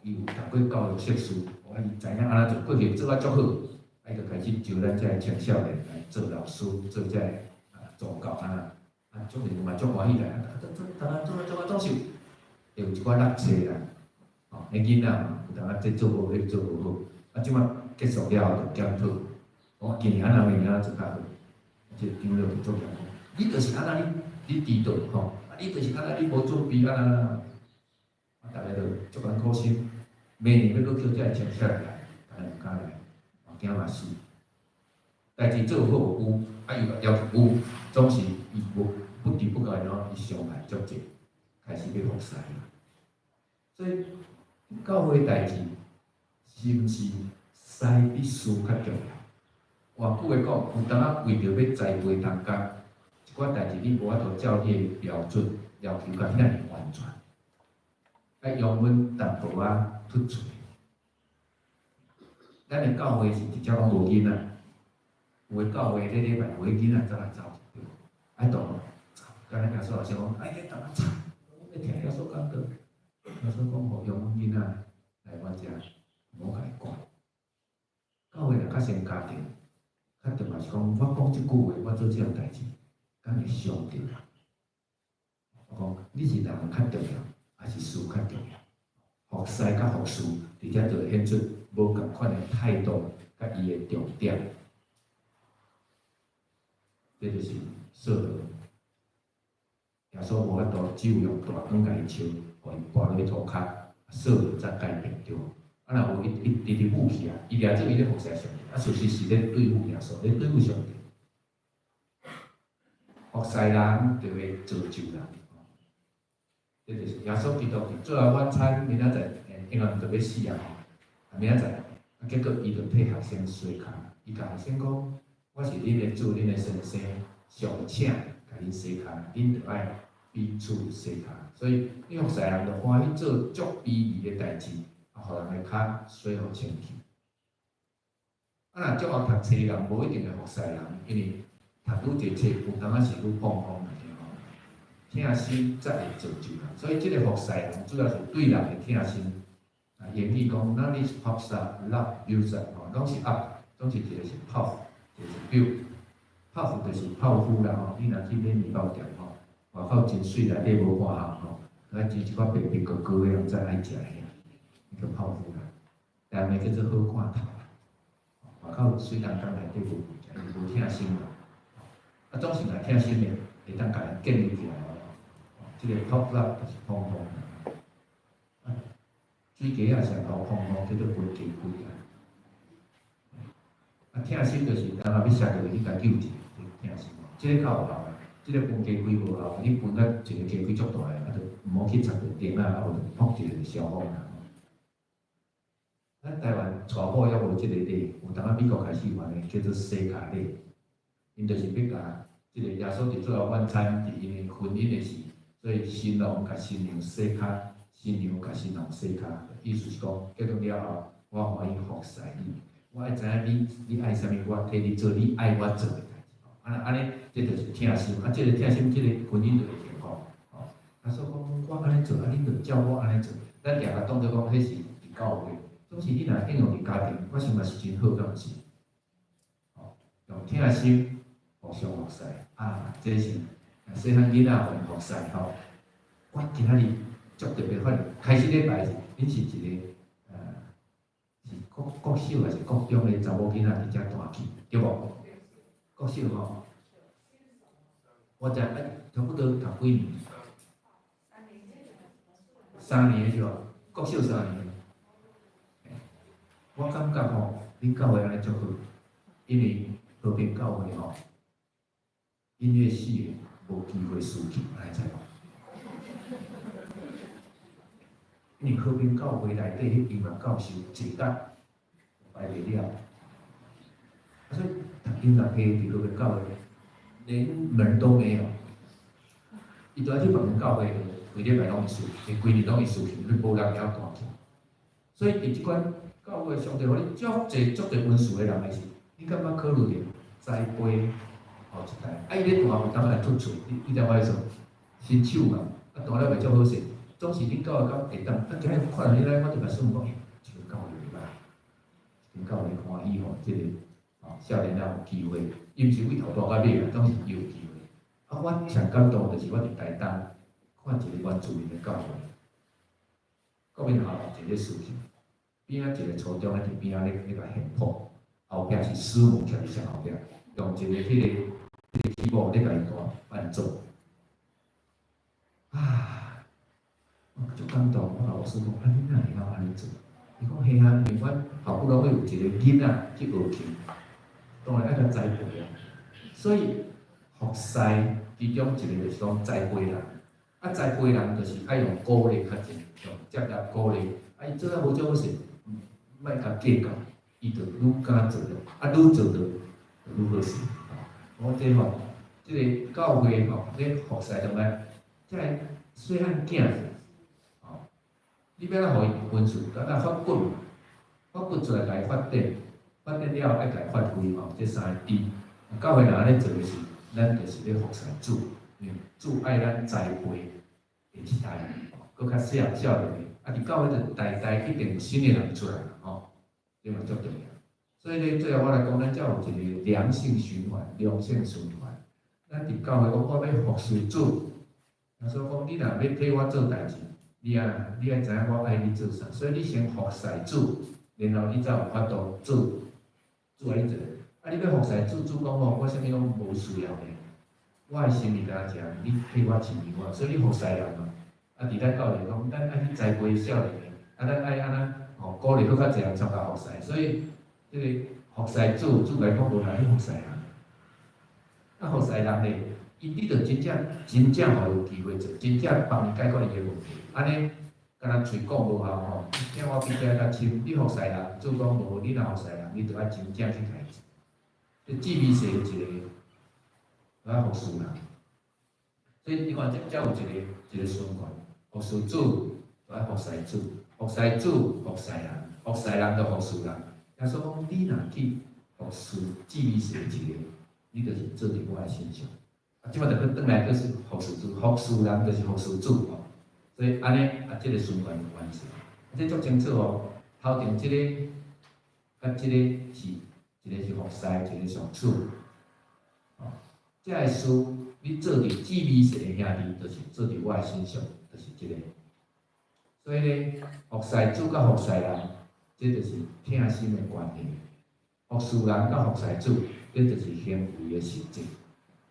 伊有讀過教育碩士，啊，伊知影按怎做，過去做啊足好，啊，伊就開始招咱這个青少年來做老師，做這个助教按怎，啊，足人嘛足歡喜來，啊，做做，當啊做啊做啊總是會有一寡落差啦，吼，彼囡仔嘛，有當啊這做無好，彼做無好，啊，這擺結束了後就檢討，講今年按怎明年按怎做較好，這個長老就足嚴講，你就是按怎你你遲到吼，啊，你就是按怎你無準備按怎按怎，啊，逐个就足艱苦心。明年欲閣叫這个青少年來，逐个毋敢來，驚嘛死。代誌做好無有，啊又要求有，總是伊無不知不覺喏，伊傷害足濟，開始欲服侍。所以教會代誌是毋是師比師較重要？換句話講，有當仔為著欲栽培同工，一寡代誌你無法度照你的標準要求甲遐爾完全，愛容阮淡薄仔突出。咱的教會是直接攏無囡仔，有的教會咧禮拜有的囡仔走來走去，愛動，敢若耶穌老師講，愛去動啊吵，我欲聽耶穌講道。耶穌講吼，容阮囡仔來我遮，毋好共伊管。教會若較像家庭，較重要是講，我講這句話，我做這項代誌，敢會傷著人？我講，你是人較重要，還是事較重要？服侍佮服事，佇遮就會顯出無仝款的態度，佮伊的重點。這就是掃羅。耶穌無法度，只有用大棍共伊敲，予伊跋落去塗跤，掃羅才改變著。啊，若無伊伊直直武器啊，伊掠做伊咧服侍上帝，啊，事實是咧對付耶穌，咧對付上帝。服侍人就會造就人。這就是耶穌基督佇最後晚餐，明仔載應該就欲死啊吼，明仔載，啊，結果伊就替學生洗跤，伊共學生講：我是恁的主，恁的先生，尚且共恁洗跤，恁著愛彼此洗跤。所以你服侍人就歡喜做足卑微的代誌，啊，予人的跤洗予清氣。啊，若足𠢕讀冊的人，無一定會服侍人，因為讀愈濟冊，有當仔是愈放風的吼。疼心才會造就人，所以這個服侍人主要是對人的疼心。啊，英語講，Knowledge puffs up, love builds up，吼，攏是 up，總是一個是 puff，一個是 build。puff 就是泡芙啦吼，你若去買麵包店吼，外口真媠，內底無半項吼，愛煮一寡白白膏膏的人才愛食的，彼叫泡芙啦。台灣叫做好看頭啦，外口媠人講內底無食，伊無疼心嘛。啊，總是若疼心的，會當共人建立起來哦。這個 puff up 就是膨風。啊，水雞仔上頭膨風叫做分雞虧啊。啊，疼心就是人若欲摔落去，你共救一下，疼心。這個較有效啊，這個分雞虧無效，你分甲一個雞虧足大个，啊，就毋好去插著燈仔，啊，無就噗一下就燒風啦。咱台灣娶某猶無這個禮，有當仔美國開始有按呢，叫做洗跤禮。𪜶就是欲共這個耶穌佇最後晚餐，佇𪜶的婚姻的時，所以新郎共新娘洗跤，新娘共新郎洗跤，意思是講結婚了後，我歡喜服侍你，我愛知影你愛啥物，我替你做你愛我做的代誌。啊，按呢，這就是疼心，啊，這個疼心，這個婚姻就會幸福。吼，啊，所以講我按呢做，啊，恁就照我按呢做。咱定定當做講彼是佇教會，總是你若應用佇家庭，我想嘛是真好，敢毋是？吼，用疼心互相服侍，啊，這是細漢囡仔予𪜶服侍吼。我今仔日足特別發現，開始禮拜是恁是一個是國小還是國中的查某囡仔佇遮彈琴，對無？國小吼，我知啊，差不多讀幾年？3年是無？國小3年。我感覺吼，恁教會按呢足好，因為和平教會吼，音樂系的無機會輸去，按呢知無？因為和平教會內底彼音樂教授坐甲排袂了，啊，所以讀音樂系佇和平教會連門都沒有。伊都愛去別間教會，規禮拜攏會輸，規年攏會輸去，因為無人會曉彈琴。所以佇這款教會，上帝予你足濟足濟恩賜的人的時，你敢捌考慮著栽培後一代？啊，伊咧彈有當來突出，你知我意思無？新手嘛，啊彈了袂足好勢，總是恁教會敢會當。啊，今日看著你來，我就共算講，欸，這個教會袂歹，這間教會歡喜吼，這個吼少年仔有機會，伊毋是為頭大到尾啊，總是伊有機會。啊，我上感動就是我佇台東看一個原住民的教會，國民學校一個事情，邊仔一個初中咧佇邊仔咧共獻譜，後壁是師母徛佇上後壁，用一個彼個起舞咧共伊彈伴奏。啊，我足感動，我共牧師講，啊，你哪會曉按呢做？伊講嘿啊，因為阮校區攏會有一個囡仔去學琴，當然愛共栽培啊。所以服侍其中一個就是講栽培人，啊栽培人就是愛用鼓勵較濟，用接納鼓勵。啊，伊做啊無做好勢，莫共計較，伊就愈敢做了，啊愈做就愈好勢。我這吼，這个教會吼，咧服侍中間，這个細漢囝子，吼，你欲按怎予伊分數，等下發掘，發掘出來，共伊發展，發展了後愛共伊發揮吼，這三個 D。教會若按呢做的是，咱就是咧服侍主，因為主愛咱栽培的一代，閣較少少年的，啊，佇教會就代代一定有新的人出來吼，這嘛足重要。所以咧，最後我來講，咱才有一個良性循環，良性循環。咱佇教會講，我欲服侍主，耶穌講，你若欲替我做代誌，你愛知影我愛你做啥，所以你先服侍主，然後你才有法度做，主愛你做。啊，你欲服侍主，主講吼，我啥物攏無需要的，我的心意敢若這，你替我飼養我，所以你服侍人嘛。啊，佇咱教會講，咱愛去栽培少年的，啊，咱愛按怎吼鼓勵閣較濟人參加服侍，所以這个服侍主，主共伊講無啦，你服侍人。啊，服侍人咧，伊你著真正真正予伊有機會做，真正幫伊解決伊的問題。按呢，敢若喙講無效吼，聽我比這較深。你服侍人，主講無，你若服侍人，你著愛真正去共伊做。這志美是一个愛服侍人，所以你看這才有一個一個循環，服侍主，就愛服侍主，服侍主，服侍人，服侍人就服侍人。耶穌講，你若去服侍至微細一个，你就是做佇我的身上。啊，這擺就閣轉來，就是服侍主，服侍人就是服侍主吼。所以按呢，啊，這个循環就完成。啊，這足清楚哦。頭前這个佮這个是一個是服侍，一個是屬主。哦，這个事你做佇至微細的兄弟，就是做佇我的身上，就是這个。所以咧，服侍主佮服侍人，這就是疼心的關係。服侍人佮服侍主，這就是行為的實際。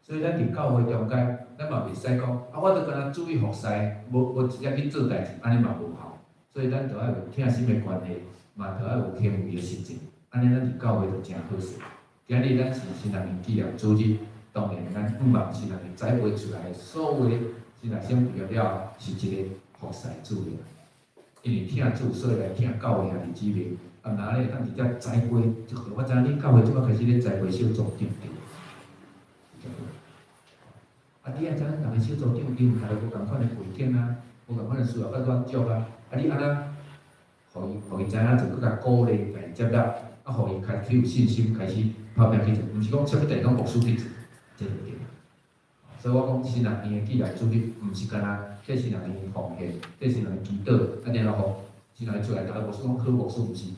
所以咱佇教會中間，咱嘛袂使講，啊，我著干焦注意服侍，無直接去做代誌，按呢嘛無效。所以咱著愛有疼心的關係，嘛著愛有行為的實際。按呢，咱佇教會就誠好勢。今日咱是新人的紀念主日，當然咱向望新人的栽培出來的所有的新學生畢業了，是一個服侍主的。因為疼主，所以來疼教會兄弟姊妹。啊，若咧會當直接栽培，這個我知影恁教會這擺開始咧栽培小組長對無？啊，你愛知影逐个小組長，伊有逐个無仝款的背景啊，無仝款的需要佮滿足啊。啊，你按怎，予伊，予伊知影做，閣共鼓勵，共伊接納，啊，予伊開始有信心，開始拍拚去做，毋是講啥物代誌攏牧師去做，這就對。所以我講神學院的紀念主日，毋是干焦替神學院奉獻，替神學院祈禱，啊，然後予神學院出來，逐个牧師講好牧師，毋是。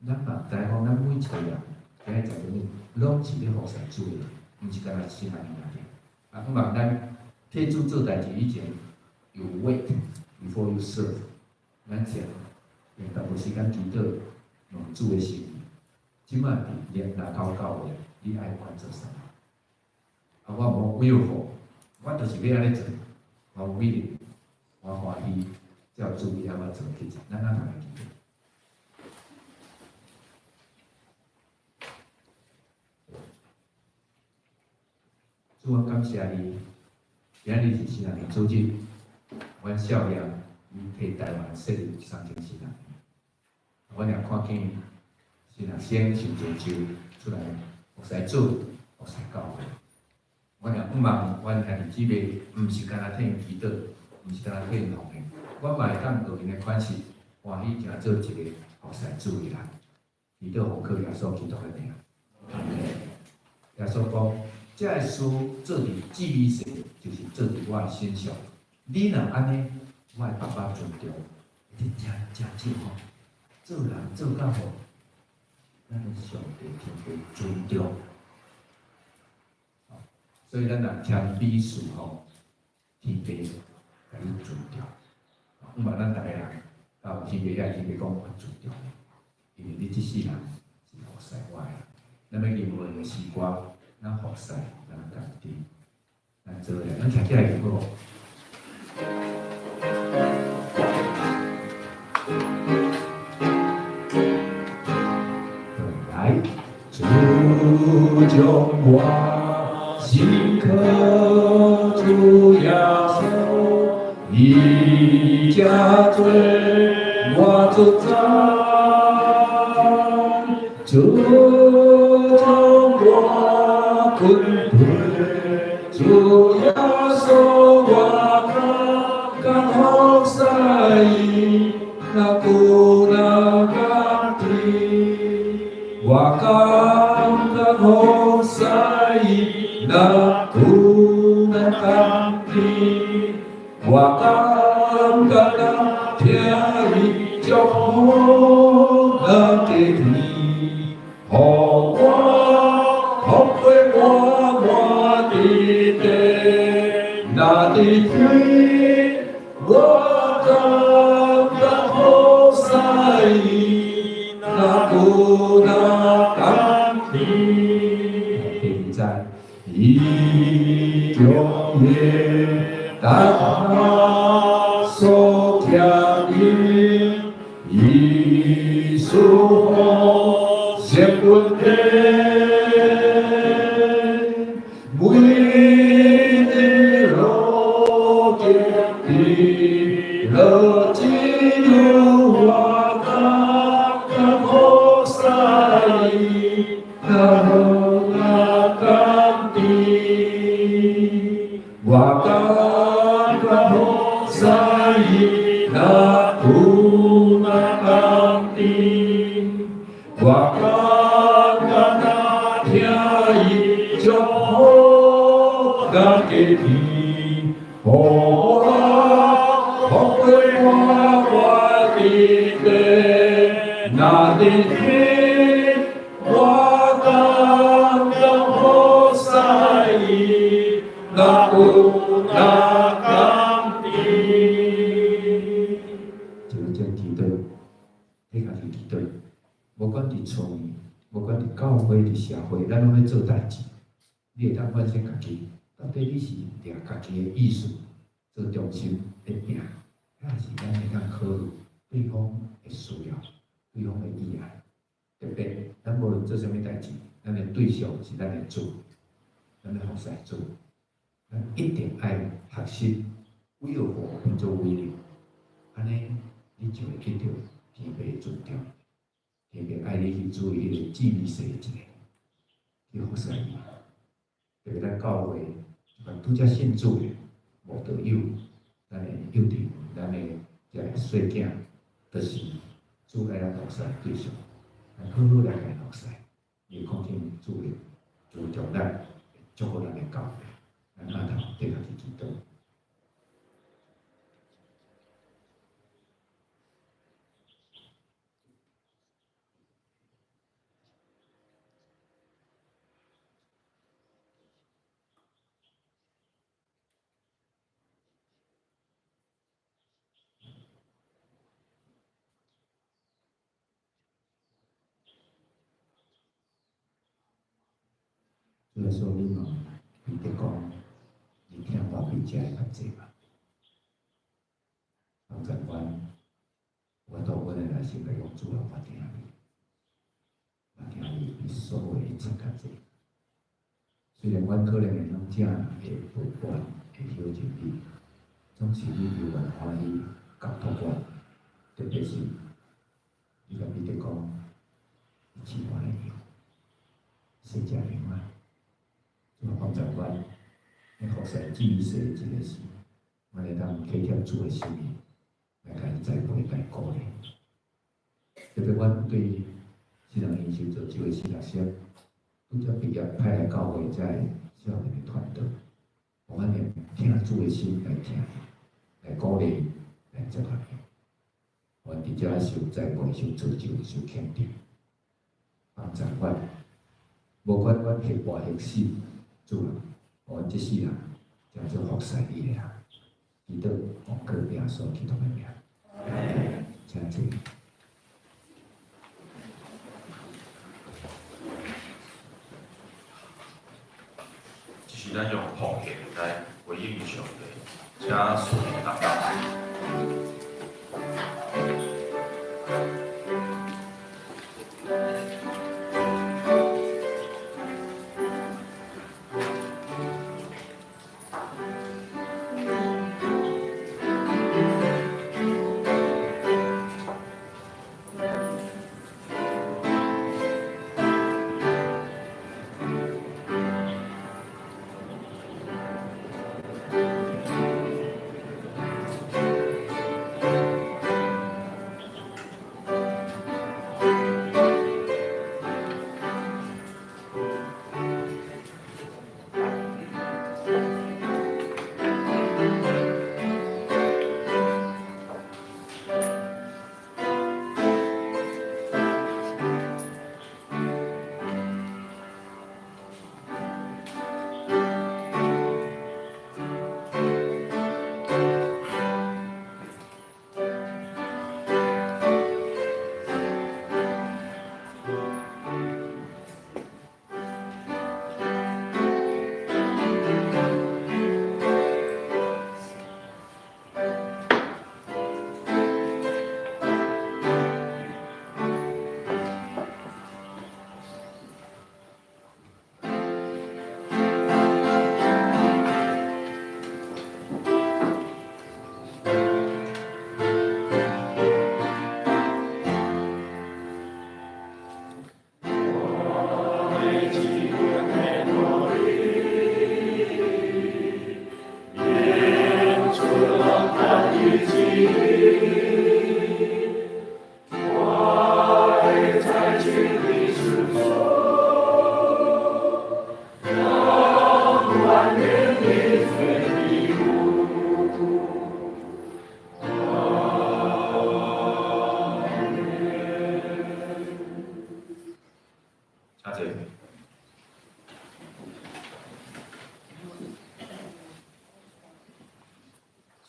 咱嘛知影講，咱每一個人，今日在座攏是咧服侍主的，毋是干焦神學院爾。啊，希望咱替主做代誌以前，you wait before you serve。咱先用淡薄時間祈禱，問主的心意。這擺佇連內口教會，你愛管做啥？啊，我無 willful，我就是欲按呢做，我 willing，我歡喜，照主意按怎做去做，咱按來祈禱。主，我感謝你，今日是神學院主日，阮少年你替台灣設立三間神學院，阮也看見神學生受造就出來服侍主、服侍教會。阮也向望阮兄弟姊妹，毋是干焦替𪜶祈禱，毋是干焦替𪜶奉獻，我嘛會當學𪜶的款式，歡喜成做一个服侍主的人。祈禱奉靠耶穌基督的名。耶穌講。這个事做佇至微細，就是做佇我的身上。你若按呢，我的爸爸尊重。這誠誠少吼，做人做到予，咱的上帝天父尊重。所以咱若謙卑侍奉，天父共你尊重。毋嘛，咱逐个人到天父遐，天父講我尊重你，因為你這世人是服侍我的。咱欲吟的詩歌。咱服侍，咱家己，咱做咧，咱徛起來吟好無？來，主靠主耶稣，伊才做我主宰，主将我困陪，主耶稣我感觉服侍伊，若久若甘甜，我感觉服侍伊，若久若甘甜，我感觉若疼伊，祝福若加添，予我福过我满伫地，若伫天，我感觉服侍伊，若久若甘甜。第二节，伊将夜担所徛伊，伊赐福成稳定，每日路径伫乐只有我感觉服侍伊，若好若甘甜，我感觉服侍伊，若久若甘甜，我感觉若疼伊，祝福若加添，予我福过我活伫地，若伫天，我感觉服侍伊，若久若甘甜。就是这祈祷，你家己祈祷，无管伫厝里，无管伫教会、伫社会，咱拢咧做代志。你会当反省家己，到底你是掠家己的意思做中心咧拼，抑是咱会当考虑对方的需要、对方的意爱。特别，咱无论做啥物代志，咱的对象是咱的主，咱咧服侍主，咱一定爱学习为何变做为你，按呢，你就会得到天父的尊重，天父爱你去注意彼个至微细的一个，去服侍伊。特别咱教会，拄才信主的慕道友，咱的幼稚，咱的这个细囝，就是主爱咱服侍的对象。咱好好来共伊服侍，伊会看见主的尊重咱，祝福咱的教会。咱阿头缀家己祈祷。主耶稣，你问彼得讲，你疼我比这个较济吗？帮助阮，我到阮的内心来讲，主啊，我疼你，我疼你比所有的一切较济。虽然阮可能会拢正会不管，会晓尽你，总是你犹原欢喜交托阮，特别是你共彼得讲，你饲我的羊，细只羊仔。主啊，帮助阮，咧服侍至细一个时，阮会当体贴主的心意，来共伊栽培、共伊鼓励。特别阮对这两年时造就的新学生，拄才毕业派来教会这个少年的团队，阮会疼主的心来疼伊，来鼓励伊，来接纳伊。阮伫遮受栽培、受造就、受肯定，帮助阮，无管阮或活或死。主啊，阮这世人将做服侍你的人，祈祷奉靠耶稣基督的名，请坐。这是咱用奉献来回应上帝，请肃立祷告。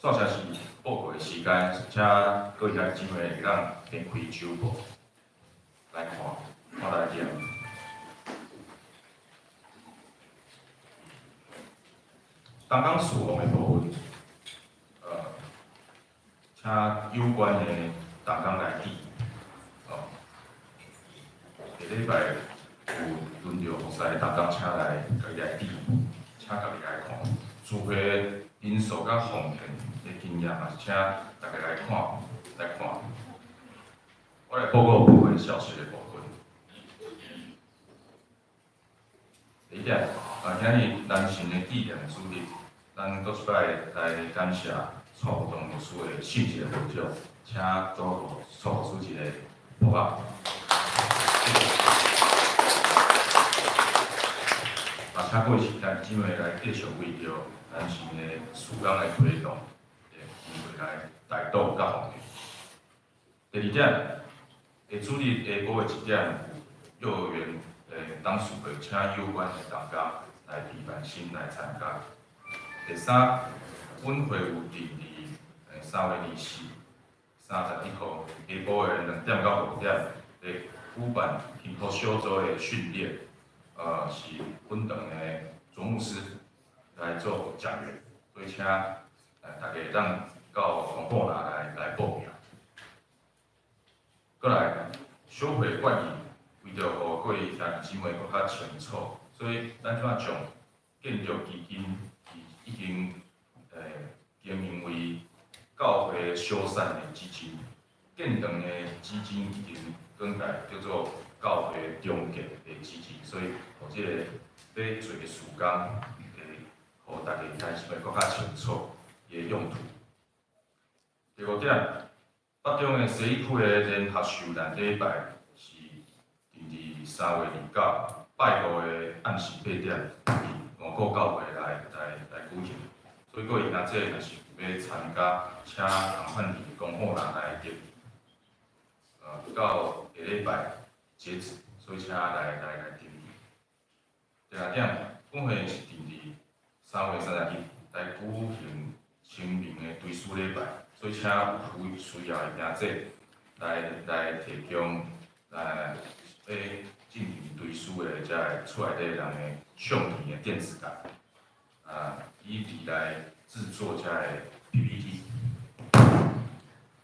煞下是報告的時間，請各位兄弟姊妹會當掀開周報來看，我來念。東港事務的部分，請有關的同工來記。哦，下禮拜有輪著服侍的同工，請來家己來記，請家己來看。聚會人數佮奉獻的經驗，也是請大家來看，來看。我來報告部分消息的部分。第一點，啊，今日男神的紀念主日，咱閣一擺來感謝蔡國棟牧師的聖潔會長，請祝蔡牧師一個鼓掌。啊，請各位兄弟姊妹來繼續為著咱神的事工來推動，機會來代禱佮奉獻。第二點，下主日下晡的1點有幼兒園的董事會，請有關的同工來提辦心來參加。第三，阮會有佇3月24、31號下晡的2點到5點，來舉辦幸福小組的訓練，是本堂的總牧師來做講員，所以請大家會當到公布欄來報名。閣來，小會決議，為著予各位兄弟姊妹閣較清楚，所以咱這擺將建築基金已經更名為教會修繕的基金，建堂的基金已經更改叫做教會重建的基金，所以予這個欲做的事工，會予大家開始會閣較清楚伊的用途。第五點，北中的西區的聯合受難禮拜是佇佇3月29拜五的暗時8點，佇五股教會來舉行。所以各位兄弟若是有欲參加，請共款佇公布欄來登記，到下禮拜截止，所以請來登記。第六點，阮會是佇佇3月31來舉行清明的追思禮拜，所以請有需要的兄弟來提供來欲進行追思的這个厝內底人的相片的電子檔，以及來製作這个 PPT。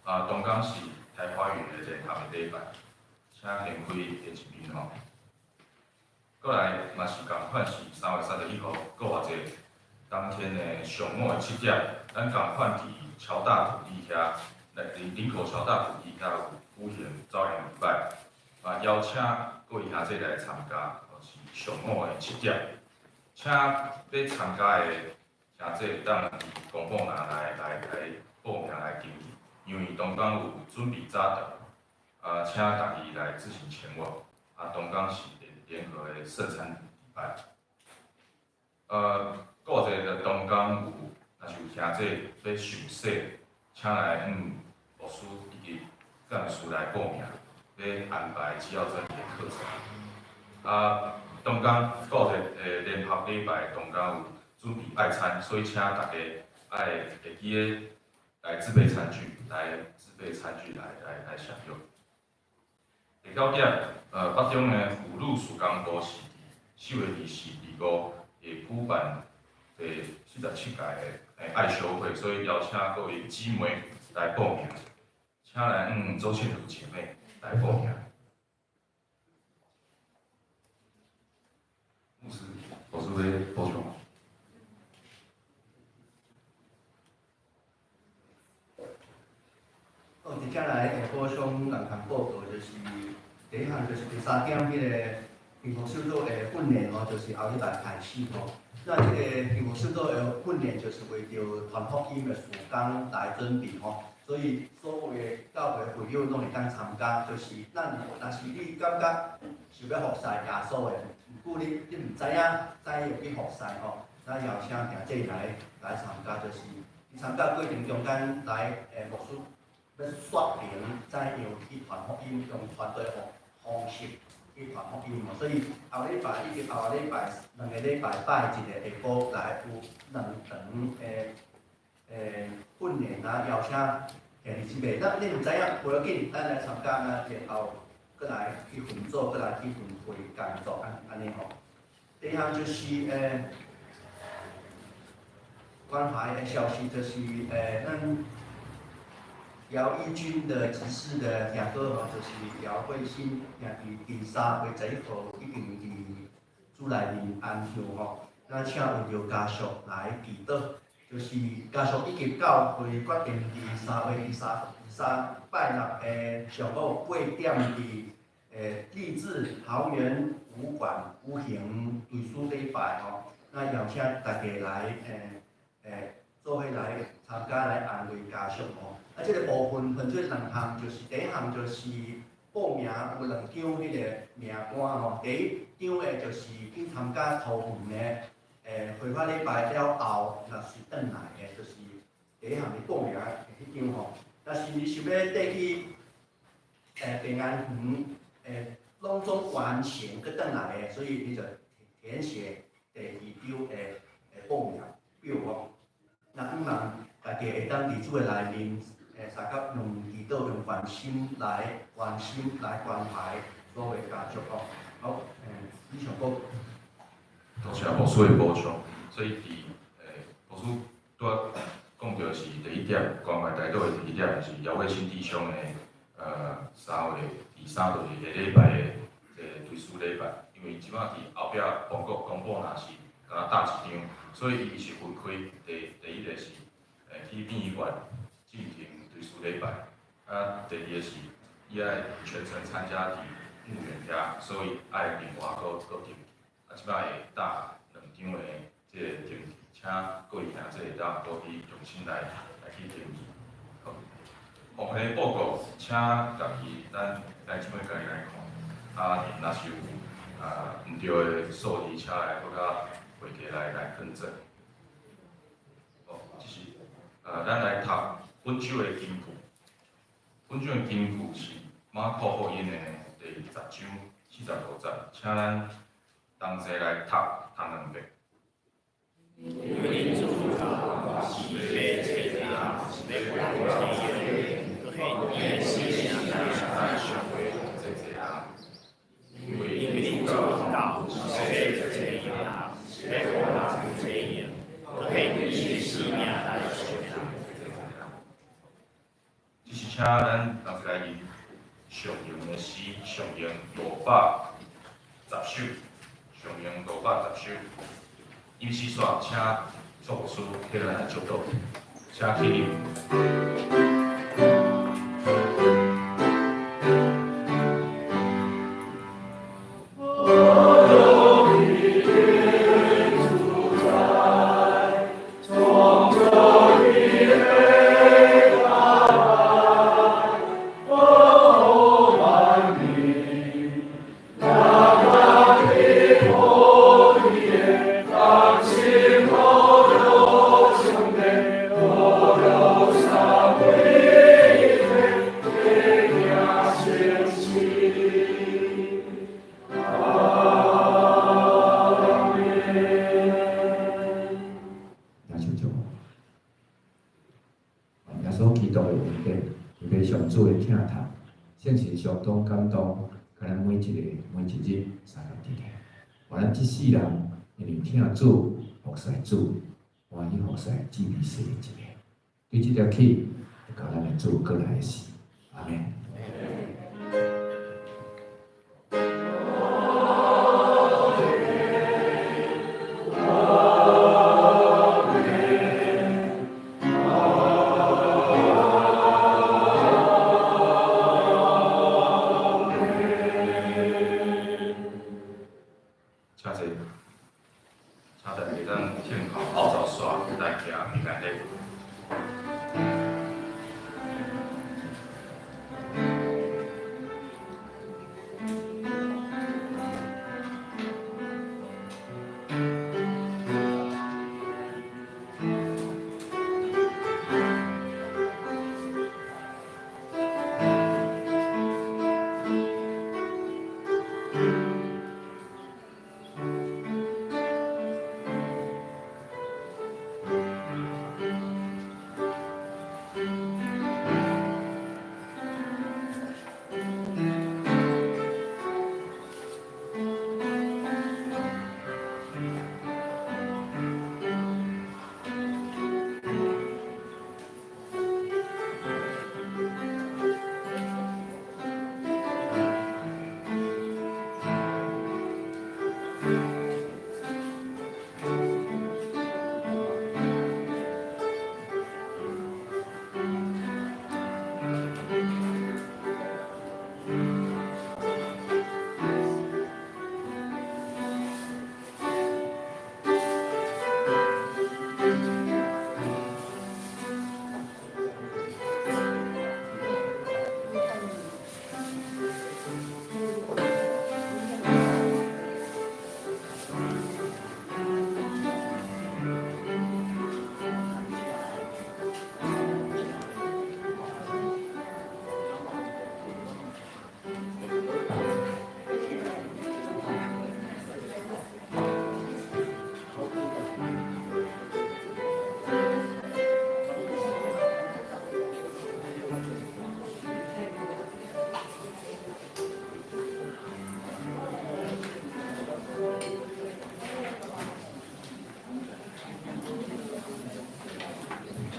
啊，當天是台花園的聯合的禮拜，請掀開下一面吼。閣來嘛是仝款是3月31號，閣偌濟當天的上午的7點，咱仝款佇僑大土地遐，來林口僑大土地遐有舉行早陽禮拜，啊，邀請各位兄弟來參加，是上午的7點，請欲參加的兄弟當佇公布欄來報名來登記，因為當天有準備早頓，啊，請家己來自行前往，啊，當天是聯合的聖餐禮拜，閣有一個當天有，若是有兄弟欲受洗，請來向牧師以及幹事來報名，欲安排主要專題的課程。啊，當天閣有一個聯合禮拜，當天有準備愛餐，所以請大家愛會記得來自備餐具，來自備餐具來享用。第九點，北中的婦女事工部是佇4月24、25會舉辦第47屆的愛修會，所以邀請各位姊妹來報名，請來周倩如姐妹來報名。牧師，牧師欲補充。好，接下來會補充兩項報告，就是第一項就是第三點，彼个幸福小組的訓練吼，就是後禮拜開始吼。那這个幸福小組的訓練，就是為著傳福音的事工來準備吼。所以所有的教會會友攏會當參加，就是咱若是你感覺想欲服侍耶穌的，毋過你毋知影怎樣去服侍吼，咱邀請兄弟來參加，就是參加過程中間來牧師欲說明怎樣去傳福音，用團隊方式去傳福音吼。所以後禮拜以及後禮拜兩個禮拜拜一個下晡來有兩場的訓練啊，邀請兄弟姊妹。咱你毋知影，無要緊，咱來參加啊，然後閣來去分組，閣來去分配工作，按呢吼。第二項就是關懷的消息，就是咱姚義軍的執事的兄哥吼，就是姚慧新兄弟，佇3月11號已經佇主內面安歇吼。咱請為著家屬來祈禱，就是家屬以及教會決定佇3月23拜六的上午8點佇立志桃園武館舉行追思禮拜吼。那邀請大家來做伙來參加來安慰家屬吼。啊，這个部分分做兩項，就是第一項就是報名有兩張彼个名單吼。第一張的就是去參加桃園的恢復禮拜了後，若是轉來的，就是第一項的報名的彼張吼。若是你想欲綴去平安園攏總完成閣轉來的，所以你就填寫第二張的報名表吼。那希望大家會當佇主的內面，相佮用祈禱、用關心來關心、來關懷所有的家屬吼。好，以上報告。多謝牧師的補充。所以佇牧師拄仔講著是第一點，關懷代禱的第一點是姚慧新弟兄的3月23，就是下禮拜的這個追思禮拜。因為這擺佇後壁公告公布若是敢若搭一張，所以伊是分開第一个是去殯儀館進行追思禮拜，啊，第二个是伊愛全程參加佇墓園遐，所以愛另外閣登記。啊，這擺會搭兩張的這个登記，請各位兄弟會當閣去用心來去登記。好，奉獻報告，請家己咱來這擺家己來看。啊，若是有毋對的數字，請來閣較會計來更正。好，這是咱來讀本周的金句。本周的金句是馬可福音的第10章45節，請咱同齊來讀讀兩遍。因為恁主教是欲揣人，是欲予人揣用，閣顯伊的性命來贖回濟濟人。因為恁主教是欲揣人，是欲予人揣用，閣顯伊的性命來贖人。這是請咱同齊來吟上榮的詩，上榮510首，上榮510首。吟詩煞，請祝牧師起來來祝禱，請起立。耶穌祝福，耶穌基督的恩典，特別上主的疼痛，聖神相當感動，共咱每一个每一日相佮佇咧。予咱這世人因為疼主、服侍主，歡喜服侍至微細的一个。對這條起，就到咱的主閣來的時，阿們。請坐，請大家當聽候後晝煞來行平安禮。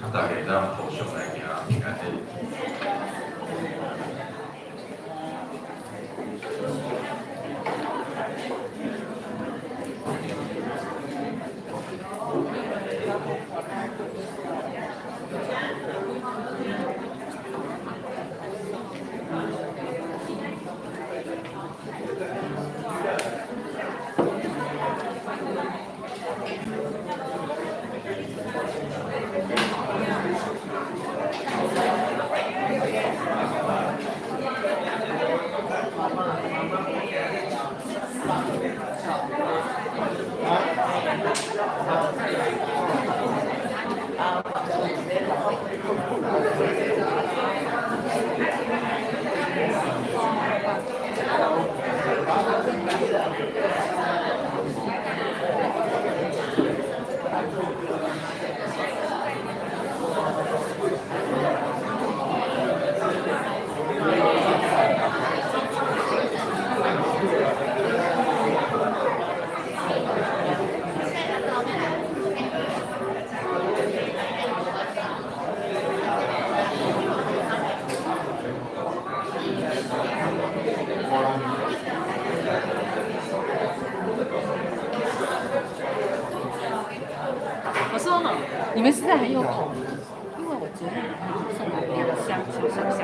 啊，大家會當互相來行平安禮。我說你們實在很有口福，因為我昨天送了兩箱小箱。